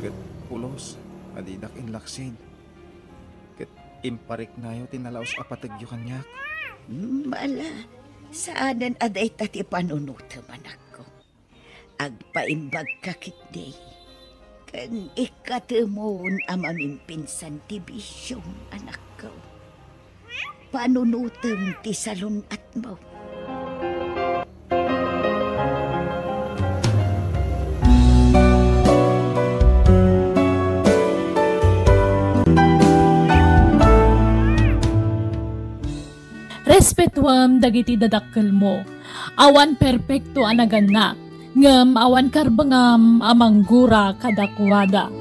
Ket pulos a didak inlaksid. Ket impariknayo ti nalaus a pategyo kaniak. Hmm, ala, saanen a dayta ti panunotem, anakko. Agpaimbagka ketdi, ken ikkatemon a mamimpinsan ti bisiom, anakko. Panunotem ti salun-atmo. Respetuem dagiti dadakkelmo. Awan perpekto a nagannak, ngem awan karbengam a manggura kadakuada.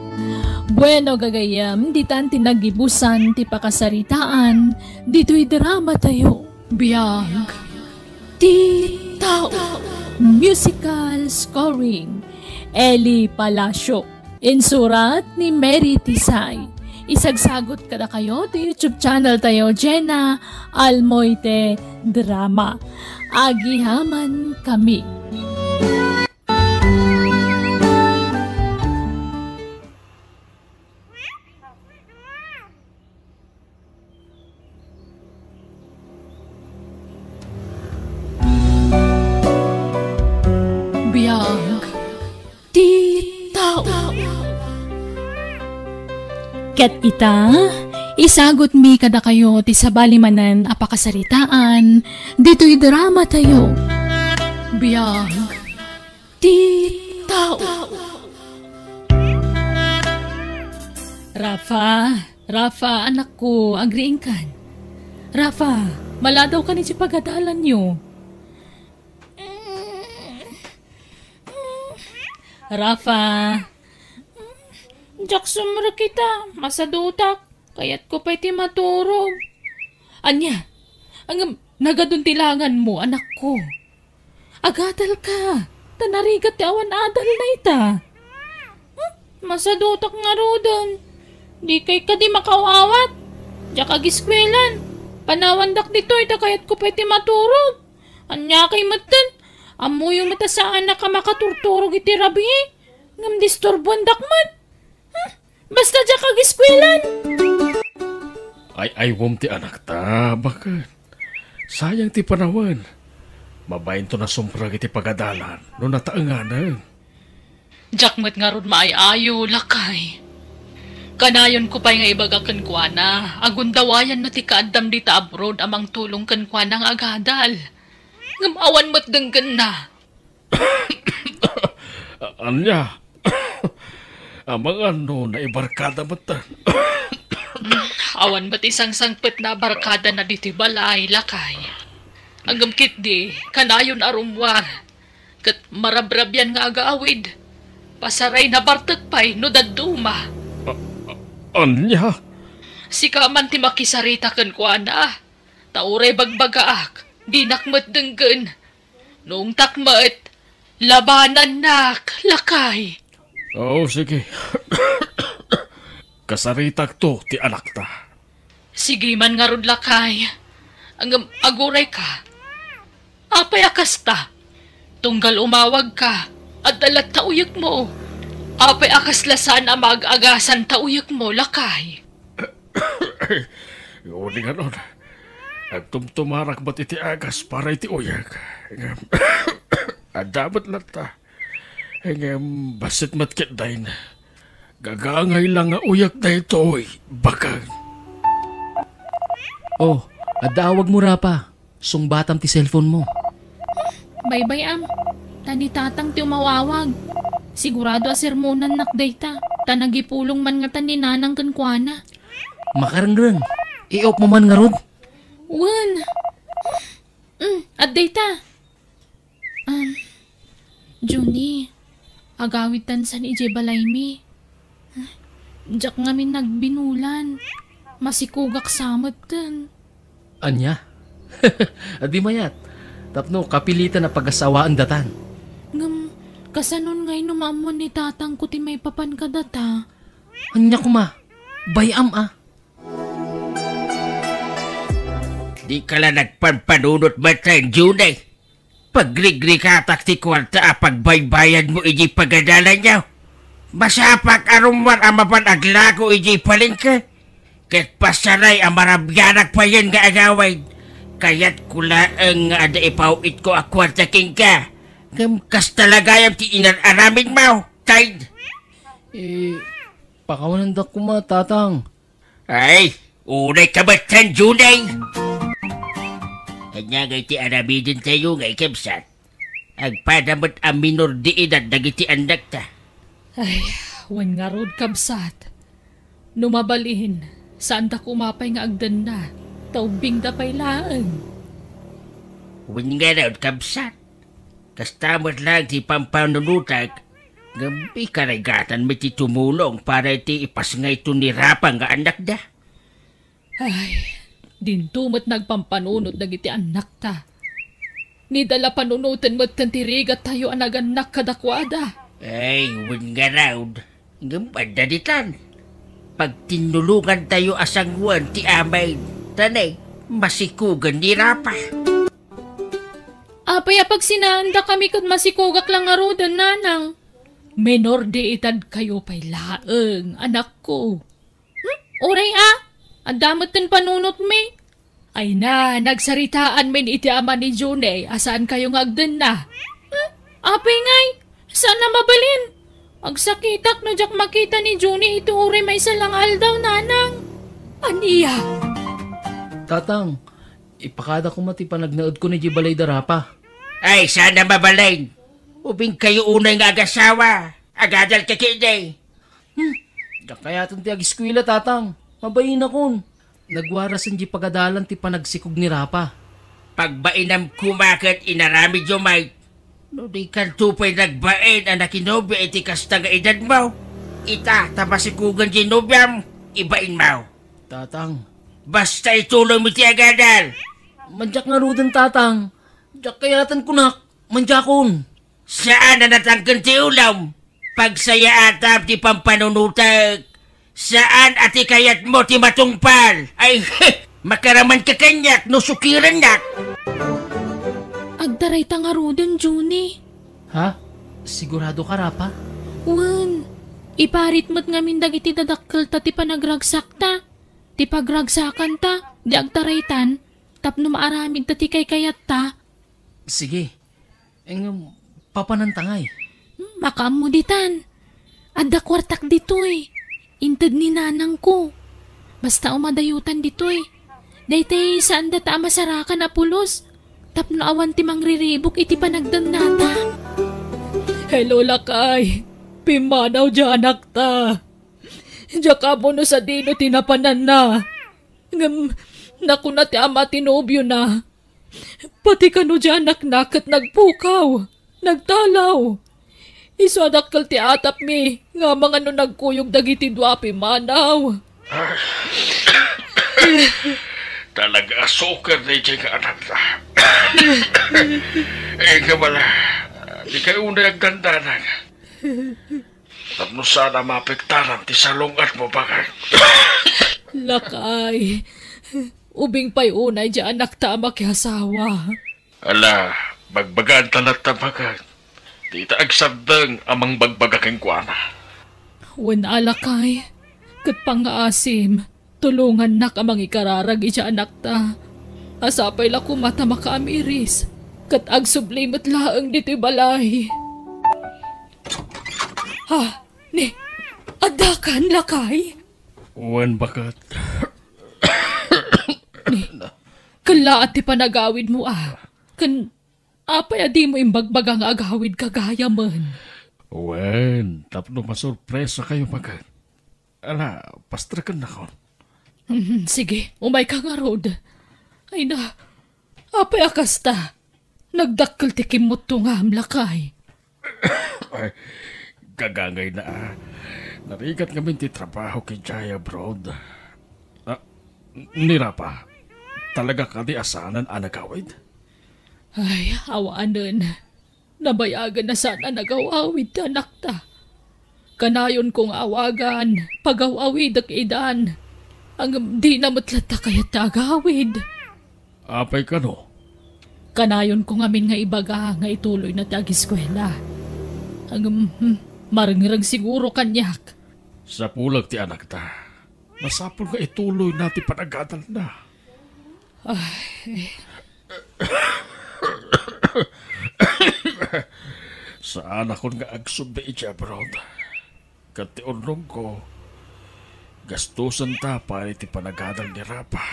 Bueno, gagayyem, ditan ti naggibusan ti pakasaritaan ditoy dramatayo. Biag ti tao. Musical scoring, Eli Palacio. Insurat ni Mary Tisay. Isagsagot kadakayo ti YouTube channel tayo, Jenna Almoite Drama. Agihaman kami. Biag ti tao. Ket ita, isagutmi kadakayo ti sabali manen a pakasaritaan ditoy dramatayo. Biag ti tao. Rafa, Rafa, anakko, agriingkan. Rafa, maladawkan iti pagadalanyo. Rafa. Diak sumrek ita, masadutak. Kayatko pay ti maturog. Ania? Ngem nagadun ti langanmo, anakko. Agadalka, ta narigat ti awan adal dayta. Hmm? Masadutak ngaruden. Dikay kadi makaw-awat. Diak agiskuelan. Panawandak ditoy ta kayatko pay ti maturog. Ania kay metten? Ammoyo met a saanak a makaturturog iti rabii. Ngem disturbuandak met. Hmm? Basta diak agiskuelan. Ay-aywem ti anakta, baket. Sayang ti panawen. Mabainto nasumrek iti pagadalan no nataenganen. Diak met ngarud maay-ayo, lakay. Kanayonko pay nga ibaga kenkuana a gundawayanna ti kaaddam dita abroad a mangtulong kenkuana nga agadal. Ngem awan met denggenna. Ania? Amangan no naibarkada metten. Awan met ti sangsangpetna a barkadana ditoy balay, lakay. Ngem ketdi, kanayon a rummuar. Ket marabrabian nga agaawid. Pasarayna bartek pay no dadduma. A-, a-, ania? Sika man ti makisarita kenkuana. Ta uray bagbagaak, dinak met denggen. No ungtak met, labanannak, lakay. Oo, sige. Kasaritakto ti anakta. Sige man ngarud, lakay. Ngem agurayka. Apay a kasta? Tunggal umawagka, adda latta uyekmo. Apay a kasla saan a maag-agasan ta uyekmo, lakay? Uli nga nun, agtumtumarak met iti agas para iti uyek. Ngem, adda met latta. Ngem, bassit met ketdin. Gagangay la nga uyek daytoy, bakang. Oh, adda awagmo, Rapa. Sungbatam ti cellphone mo. Baybay-am, ta ni Tatang ti umaw-awag. Sigurado a sermonannak dayta, ta nagipulong man ngatan ni Nanang kenkuana. Makarengreng, i-off mo man ngarud. Wen. Mm, adda ita. Um, Junie, agawidtan san idiay balaymi. Diak ngamin nagbinulan. Masikogak sa metten. Ania? Adi mayat, tapno kapilitan a pagasawaen datan. Ngem, kasanon ngay no maammuan ni tatangko ti maipapan kadata? Ania koma? Bay-am a. Dika la nagpampanunot met, Junie. Pagrigrikatak ti kuarta a pagbaybayadmo idiay pagadalanyo. Masapak a rummuar a mapan aglako idiay palengke. Ket pasaray a marabianak payen nga agawid. Kayatko laeng nga adda ipaw-itko a kuarta kenka. Ngem kasta la gayam ti inar-aramidmo, Tide. Eh, pakawanendak koma, Tatang. Ay, unay ka met, Junie! Ania ngay ti aramidentayo nga ikabsat? Agpada met a minor de edad dagiti annakta. Ay, wen ngarud, kabsat. No mabalin, saanda koma pay nga agdenna, ta ubbingda pay laeng. Wen ngarud, kabsat. Kasta met laeng ti pampanunotek, ngem ikarigatan met ti tumulong para iti ipasngayto ni Rapa nga annakda. Ay, dinto met nagpampanunot dagiti annakta. Nidala panunoten metten ti rigattayo a nagannak kadakuada. Ay, wen ngarud, ngem adda ditan. Pagtinnulongantayo a sangoen ti amin, ta ne, masikogen ni Rapa. Apay a pagsinaandakami ket masikogak la ngaruden, Nanang? Menor de edad kayo pay laeng, anakko. Hmm? Uray a, adda metten panunotmi. Ay na, nagsaritaanmin iti ama ni Junie a saan kayo nga agdenna. Hmm? Apay ngay, saan a mabalin. Agsakitak no diak makita ni Junie iti uray maysa lang aldaw, Nanang. Ania? Tatang, ipakada koma ti panagnaedko idiay balay da Rapa. Ay, saan a mabalin. Ubing kayo unay nga agasawa. Agadal ka ketdi. Hmm, diak kayaten ti ageskuela, Tatang. Mabainakon. Nagwarasen diay pagadalan ti panagsikog ni Rapa. Pagbainam koma ket inaramidyo met. No dikanto pay nagbain a nakinobia iti kasta nga edadmo, ita ta masikogen diay nobiam, ibainmo. Tatang. Basta itulongmo ti agadal. Madiak ngaruden, Tatang. Diak kayaten kunak. Madiakon. Saan a natangken ti ulom. Pagsayaatam ti pampanunotek. Saan a ti kayatmo ti matungpal. Ay, he! Makaraman ka kaniak no sukirennak. Agtarayta ngaruden, Junie. Ha? Sigurado ka, Rapa? Wen, iparit met ngamin dagiti dadakkelta ti panagragsakta. Ti pagragsakanta, di agtaraytan, tapno maaramidta ti kaykayatta. Sige. Ngem, papananta ngay? Hmm, makaammo ditan. Adda kuartak ditoy. Inted ni nanangko. Basta umadayutan ditoy. Daytay saandata a masarakan a pulos. Tapno awan ti mangriribuk iti panagdannata. Hello, lakay. Pimmanaw diay anakta. Diak ammo no sadino ti napananna. Ngem, nakuna ti ama ti nobiona. Pati kano diay anakna ket nagpukaw, nagtalaw. Isu a dakkel ti atapmi nga amangan no nagkuyog dagiti dua a pimmanaw. Talaga a suker daydiay nga anakta. Eh, nga bala, di kayo unay agdandanag. Tapno saan a maapektaran ti salung-at mo, bakit? Lakay, ubing pay unay diay anakta a makiasawa. Ala, bagbagaan ta latta, bakit? Dita agsardeng a mangbagbaga kenkuana. Wen a, lakay, ket pangngaasim, tulongannak a mangikararag idiay anakta. A sapay la koma ta makaamiris, ket agsubli met laeng ditoy balay. Ha? Ni, addakan, lakay? Wen, bakit? Ni, kellaat ti panagawidmo, a. Ken apay a dimo imbagbaga nga agawidka gayamen? Wen, tapno masurpresa kayo, bakit? Ala, pastrekennakon. Mhm, sige, umayka ngarud. Ay na, apay a kasta? Nagdakkel ti kimmutto ngam, lakay. Ay, gagangayna a. Narigat ngamin ti trabaho idiay abroad. Ah, ni Rafa, talaga kadi a saanen a nagawid? Ay, awanen. Nabayagen a saan a nagawawid ti anakta. Kanayonko nga awagan, pagaw-awidek idan. Ngem dina met latta kayat ti agawid. Apay kano? Kanayonko ngamin nga ibaga nga ituloyna ti agiskuela. Ngem, hmm, marengreng siguro kaniak. Sapulek ti anakta. Masapul nga ituloyna ti panagadalna. Ay. Saanakon nga agsubli idiay abroad. Ket ti urnongko, gastusenta para iti panagadal ni Rafa.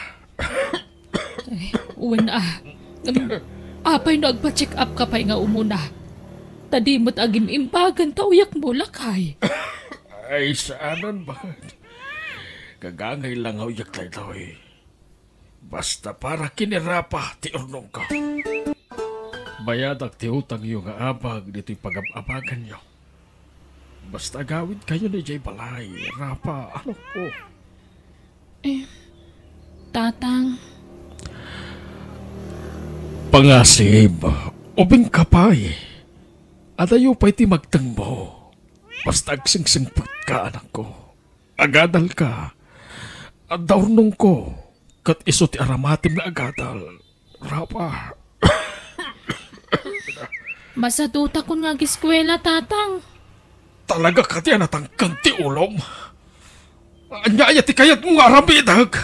Ay, wen a. Ngem, apay no agpa-check up ka pay nga umuna? Ta di met agim-imbagan ta uyakmo, lakay. Ay, saanen, bakit? Gagangay la nga uyak daytoy. Basta para ken ni Rafa ti urnongko. Bayadak ti utangyo nga abag ditoy pagab-abaganyo. Basta agawidkayon idiay balay, Rafa, anakko. Eh, Tatang. Pangasib, ubingka pay. Adayo pay ti magtengmo. Basta agsingsingpetka, anakko. Agadalka. Adda urnongko. Ket isu ti aramatim nga agadal. Rafa. Masadutakon nga agiskuela, Tatang. Talaga kadi a natangken ti ulom? Ania aya ti kayatmo nga aramidek?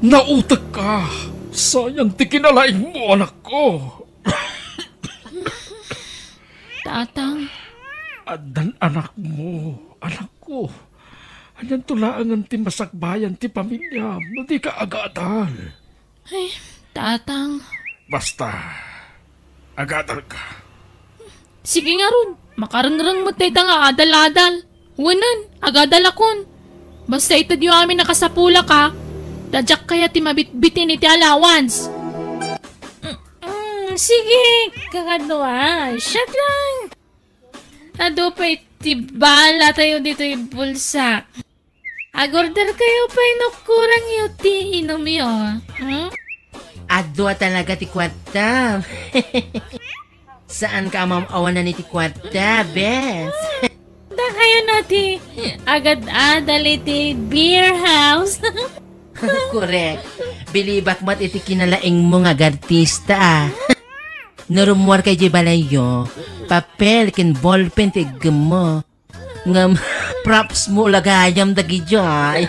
Nautekka. Sayang ti kinalaingmo, anakko. Tatang. Addan anakmo, anakko. Anianto laengen ti masakbayan ti pamiliam no dika agadal? Ay, Tatang. Basta, agadalka. Sige ngarud, makarengreng met dayta nga adal-adal. Wen, agadalakon. Basta itedyo amin a kasapulak, a. Ta diak kayat ti mabitbitin iti allowance. Mm, mm, sige, kakadua. Shot lang. Adu pay ti bala tayo ditoy bulsa. Agorder kayo pay no kurangyo ti inumyo. Hmm? Adu a talaga ti kuarta. Saan ka a maam-awanan iti kuarta, bes? Dakayo na ti agad-adal iti beer house. Korek. Bilibak met iti kinalaingmo nga agartista, a. No rummuarka idiay balayyo, papel ken ballpen ti iggemmo. Ngem, props mo la gayam dagidiay.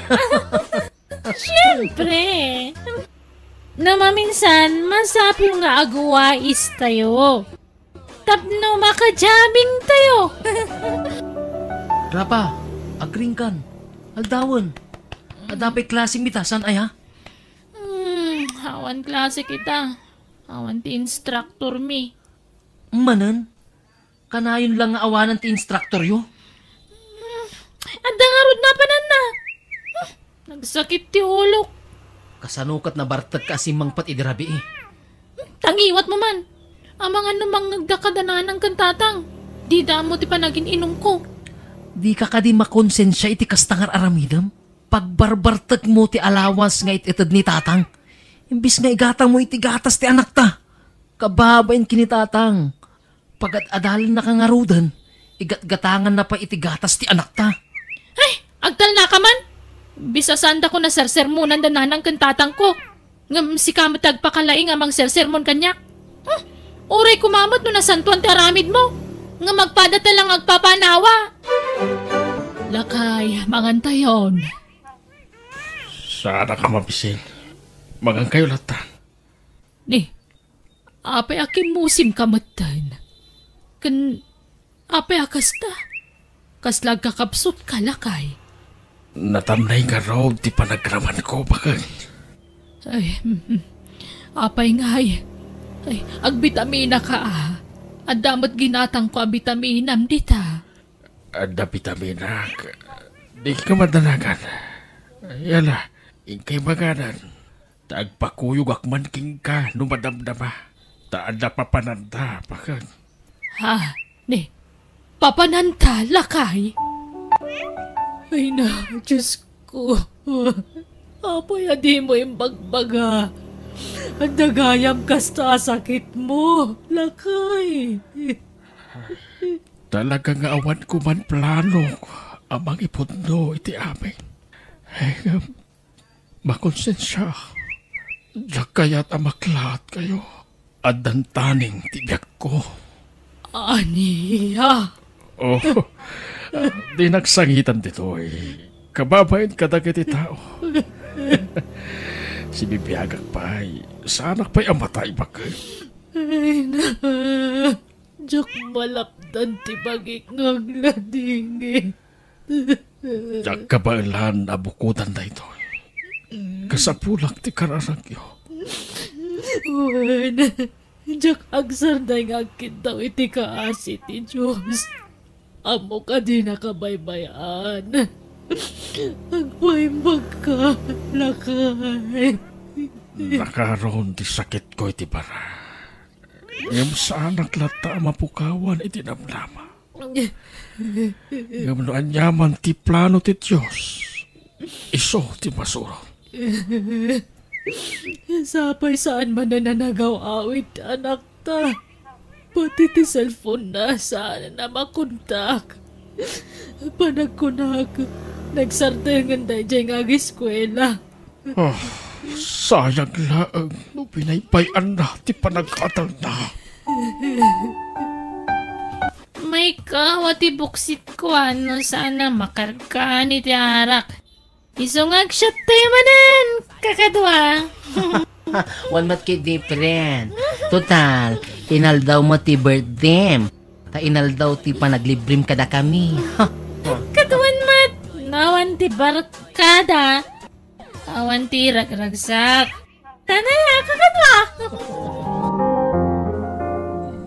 Siempre. No maminsan, masapul nga agwais tayo. Tapno makajabing tayo. Rafa, agringkan. Aldawen. Adda pay klaseng mitasan, aya? Hmm, awan klase kita. Awan ti instructor mi. Manen? Kanayon lang nga awanan ti instructoryo? Hmm, adda ngarud napananna. Hmm, nagsakit ti ulok. Kasano ket nabartek ka a simmangpet idi rabii? Hmm, tangiwat mo man. Amangan no mangngegda kada nanang ken tatang. Dida ammo ti panagin-inumko. Dika kadi makonsensia iti kasta nga ar-aramidem? pagbarbartekmo ti allowance nga it-ited ni Tatang. Imbes nga igatangmo iti gatas ti anakta. Kababain ken ni Tatang. Pagad-adalennaka ngaruden, igatgatanganna pay iti gatas ti anakta. Ay, agtalnaka man! Bisan saandako nasersermonan da nanang ken tatangko. Ngem sika met ti agpakalaing a mangsersermon kaniak. Hmm, uray koma met no nasantoan ti aramidmo. Ngem agpadata lang agpapanawa. Lakay, mangantayon. Saanak a mabisin. Mangankayo latta. Ni, apay a kimmusimka metten? Ken apay a kasta? Kasla agkakapsutka, lakay? Natannay ngarud ti panagramanko, bakay. Ay, mm, mm. Apay ngay? Ay, agbitaminaka, a. Adda met ginatangko a bitaminam dita. Adda bitaminak. Dika madanagan. Yala, inkay maganan. Ta agpakuyogak man kenka no madamdama. Ta adda papananta, bakay. Ha? Ni, papananta, lakay? Ay na, Diyos ko. Apay a dimo imbagbaga? Adda gayam kasta a sakitmo, lakay. Talaga nga awan ko man plano a mangipudno iti amin. Ngem, makonsensia, diak kayat a maklaatkayo. Addan taneng ti biagko. Ania? Oh, dinak sangitan ditoy. Kababain kadagiti tao. Sibibiagak pay, saanak pay a matay, bakay. Ay na, diak malapdan ti bagik nga agladingit. Diak kabaelan a bukodan daytoy. Kasapulak ti kararagyo. Wen, diak agsardeng nga agkiddaw iti kaasi ti Dios. Ammok a dinaka baybay-an. Agpaimbagka, lakay. Nakaron ti sakitko iti bara. Ngem saanak latta a mapukawan iti namnama. Ngem no aniaman ti plano ti Dios, isu ti masuron. Sapay saan manen a nagaw-awid ti anakta. Pati ti cellphone-na saan a makontak. Panagkunak, nagsardengen daydiay nga ageskuela. Ah, sayang laeng no binaybay-anna ti panag-adalna. Maikawa ti buksitko, a, no saan a makargaan iti arak. Isu nga agshot tayo manen, kakadua. Wen met ket different. Total, inaldaw met ti birthday-m. Ta inaldaw ti panaglibrem kadakami. Kaduan met, awan ti barkada. Awan ti ragragsak. Tanaya, kakadua.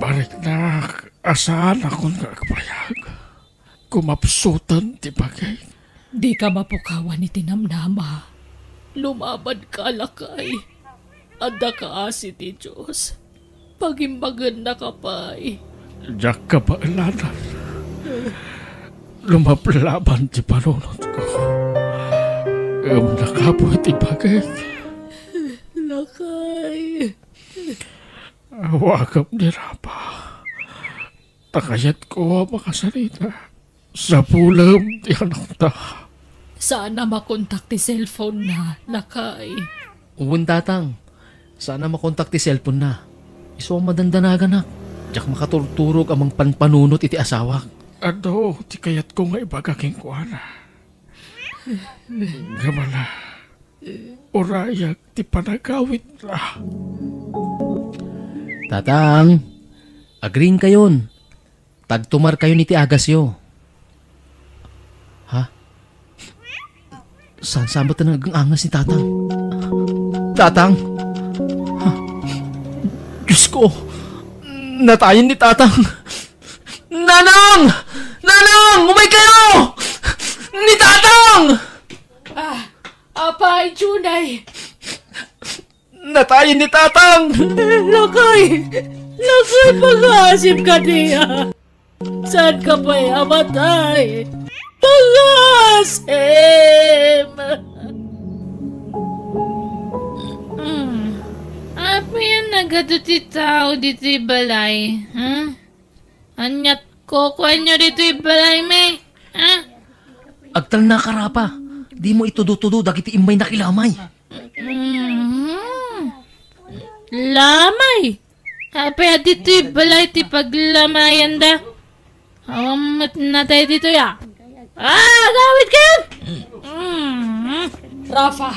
Bariknak, a saanakon nga agbayag. Kumapsutan ti bagik. Dika mapukawan iti namnama. Lumabanka, lakay. Adda kaasi ti Dios. Pagimbagennaka pay. Diak kabaelanan. Lumablaban ti panunotko. Ngem nakapuy ti bagik. Lakay. Awagem ni Rafa. Ta kayatko a makasarita. Sapulem ti anakta. Saan a makontak ti cellphone-na, lakay. Wen, tatang. Saan a makontak ti cellphone-na. Isu a madandanaganak. Diak makaturturog a mangpanpanunot iti asawak. Adu ti kayatko nga ibaga kenkuana. Ngem ala, urayak ti panagawidna. Tatang, agriingkayon. Tagtumarkayon iti agasyo. Ha? Saan sa met nga agang-angas ni Tatang? Tatang! Ha? Diyos ko! Natayen ni Tatang! Nanang! Nanang! Umaykayo! Ni Tatang! Ah, apay, Junay? Natayen ni Tatang! Lakay! Lakay, pagaasim kaniak! Saanka pay a matay? Agasem! Hmm. Apay a nagadu ti tao ditoy balay, ha? Aniat kukuanyo ditoy balay, may? Ha? Agtalnaka, Rafa. Dimo itudo-tudo dagiti immay nakilamay. Mhm. Lamay! Apay a ditoy balay ti paglamayanda? Awan met natay ditoy, a. Ah, agawid kayo! Mhm. Rafa,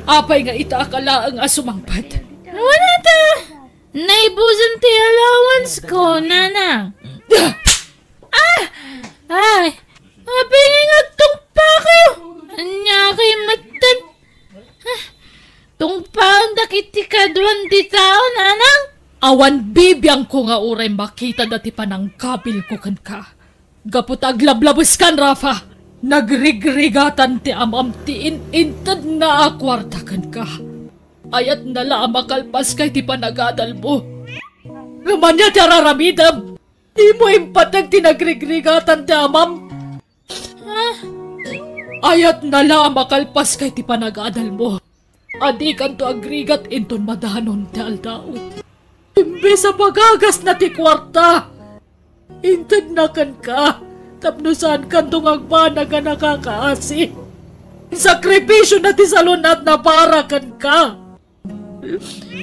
apay nga ita ka laeng a sumangpet? Wala ta! Naibusan ti allowance ko, nanang. Ah! Ay! Apay nga agtungpakayo? Ania kay metten? Ah, tungpaen dagiti kaduan ti tao, nanang? Awan bibiangko nga uray makitada ti panangkabilko kenka. Gapu ta aglablabeskan, Rafa, nagrigrigatan ti amam ti in-intedna a kuarta kenka. Ayatna la a makalpaska iti panagadalmo. Ngem ania ti araramidem? Dimo impateg ti nagrigrigatan ti amam? Ah, ayatna la a makalpaska iti panagadalmo. A dikanto agrigat inton madanon ti aldaw. Imbes a pagagasna ti kuarta, intedna kenka tapno saankanto nga agbanag a nakakaasi. Sakrifisiona ti salun-atna para kenka.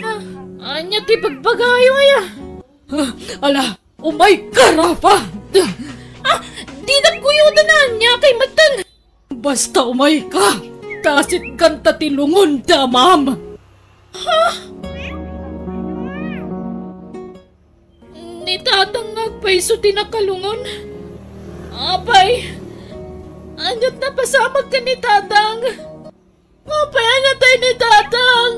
Ah, ania ti bagbagayo, aya? Ah, ala, umayka, Rafa! Ah, dinak kuyodan a ania kay metten! Basta umayka, ta asitganta ti lungon ti amam! Ha? Ni Tatang nga agpayso ti nakalungon? Apay, ania't napasamak ken ni Tatang? Apay a natay ni Tatang?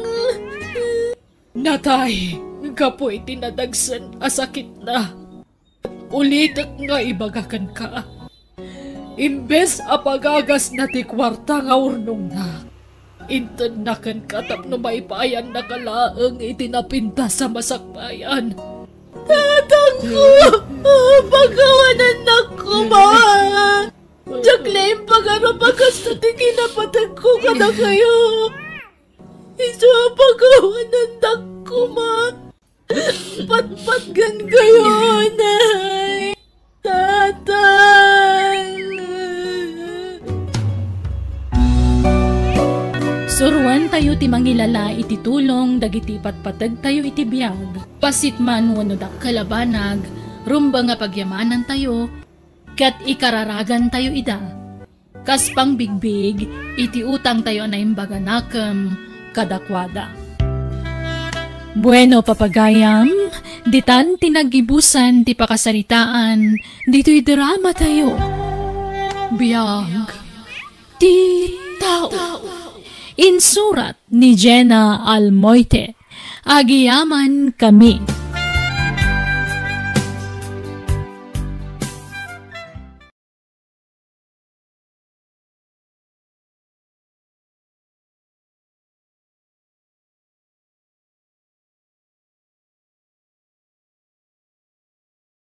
Natay gapu iti nadagsen a sakitna. Ulitek nga ibaga kenka. Imbes a pagagasna ti kuarta nga urnongna, intedna kenka tapno maipaayannaka laeng iti napintas a masakbayan. Tatangko! Pakawanannak koma! Diak la impagarup a kasta ti kinapategko kadakayo. Isu a pakawanannak koma. Patpatgen kayo, Nay. Tatang. Suroantayo ti mangilala iti tulong dagiti patpategtayo iti biag. Bassit man wenno dakkel a banag, rumbeng a pagyamanantayo, ket ikararagantayo ida. Kas pangbigbig iti utangtayo a naimbag a nakem kadakuada. Bueno, papagayam, ditan ti naggibusan ti pakasaritaan ditoy dramatayo. Biag ti tao. Insurat ni Jenna Almoite. Agyamankami.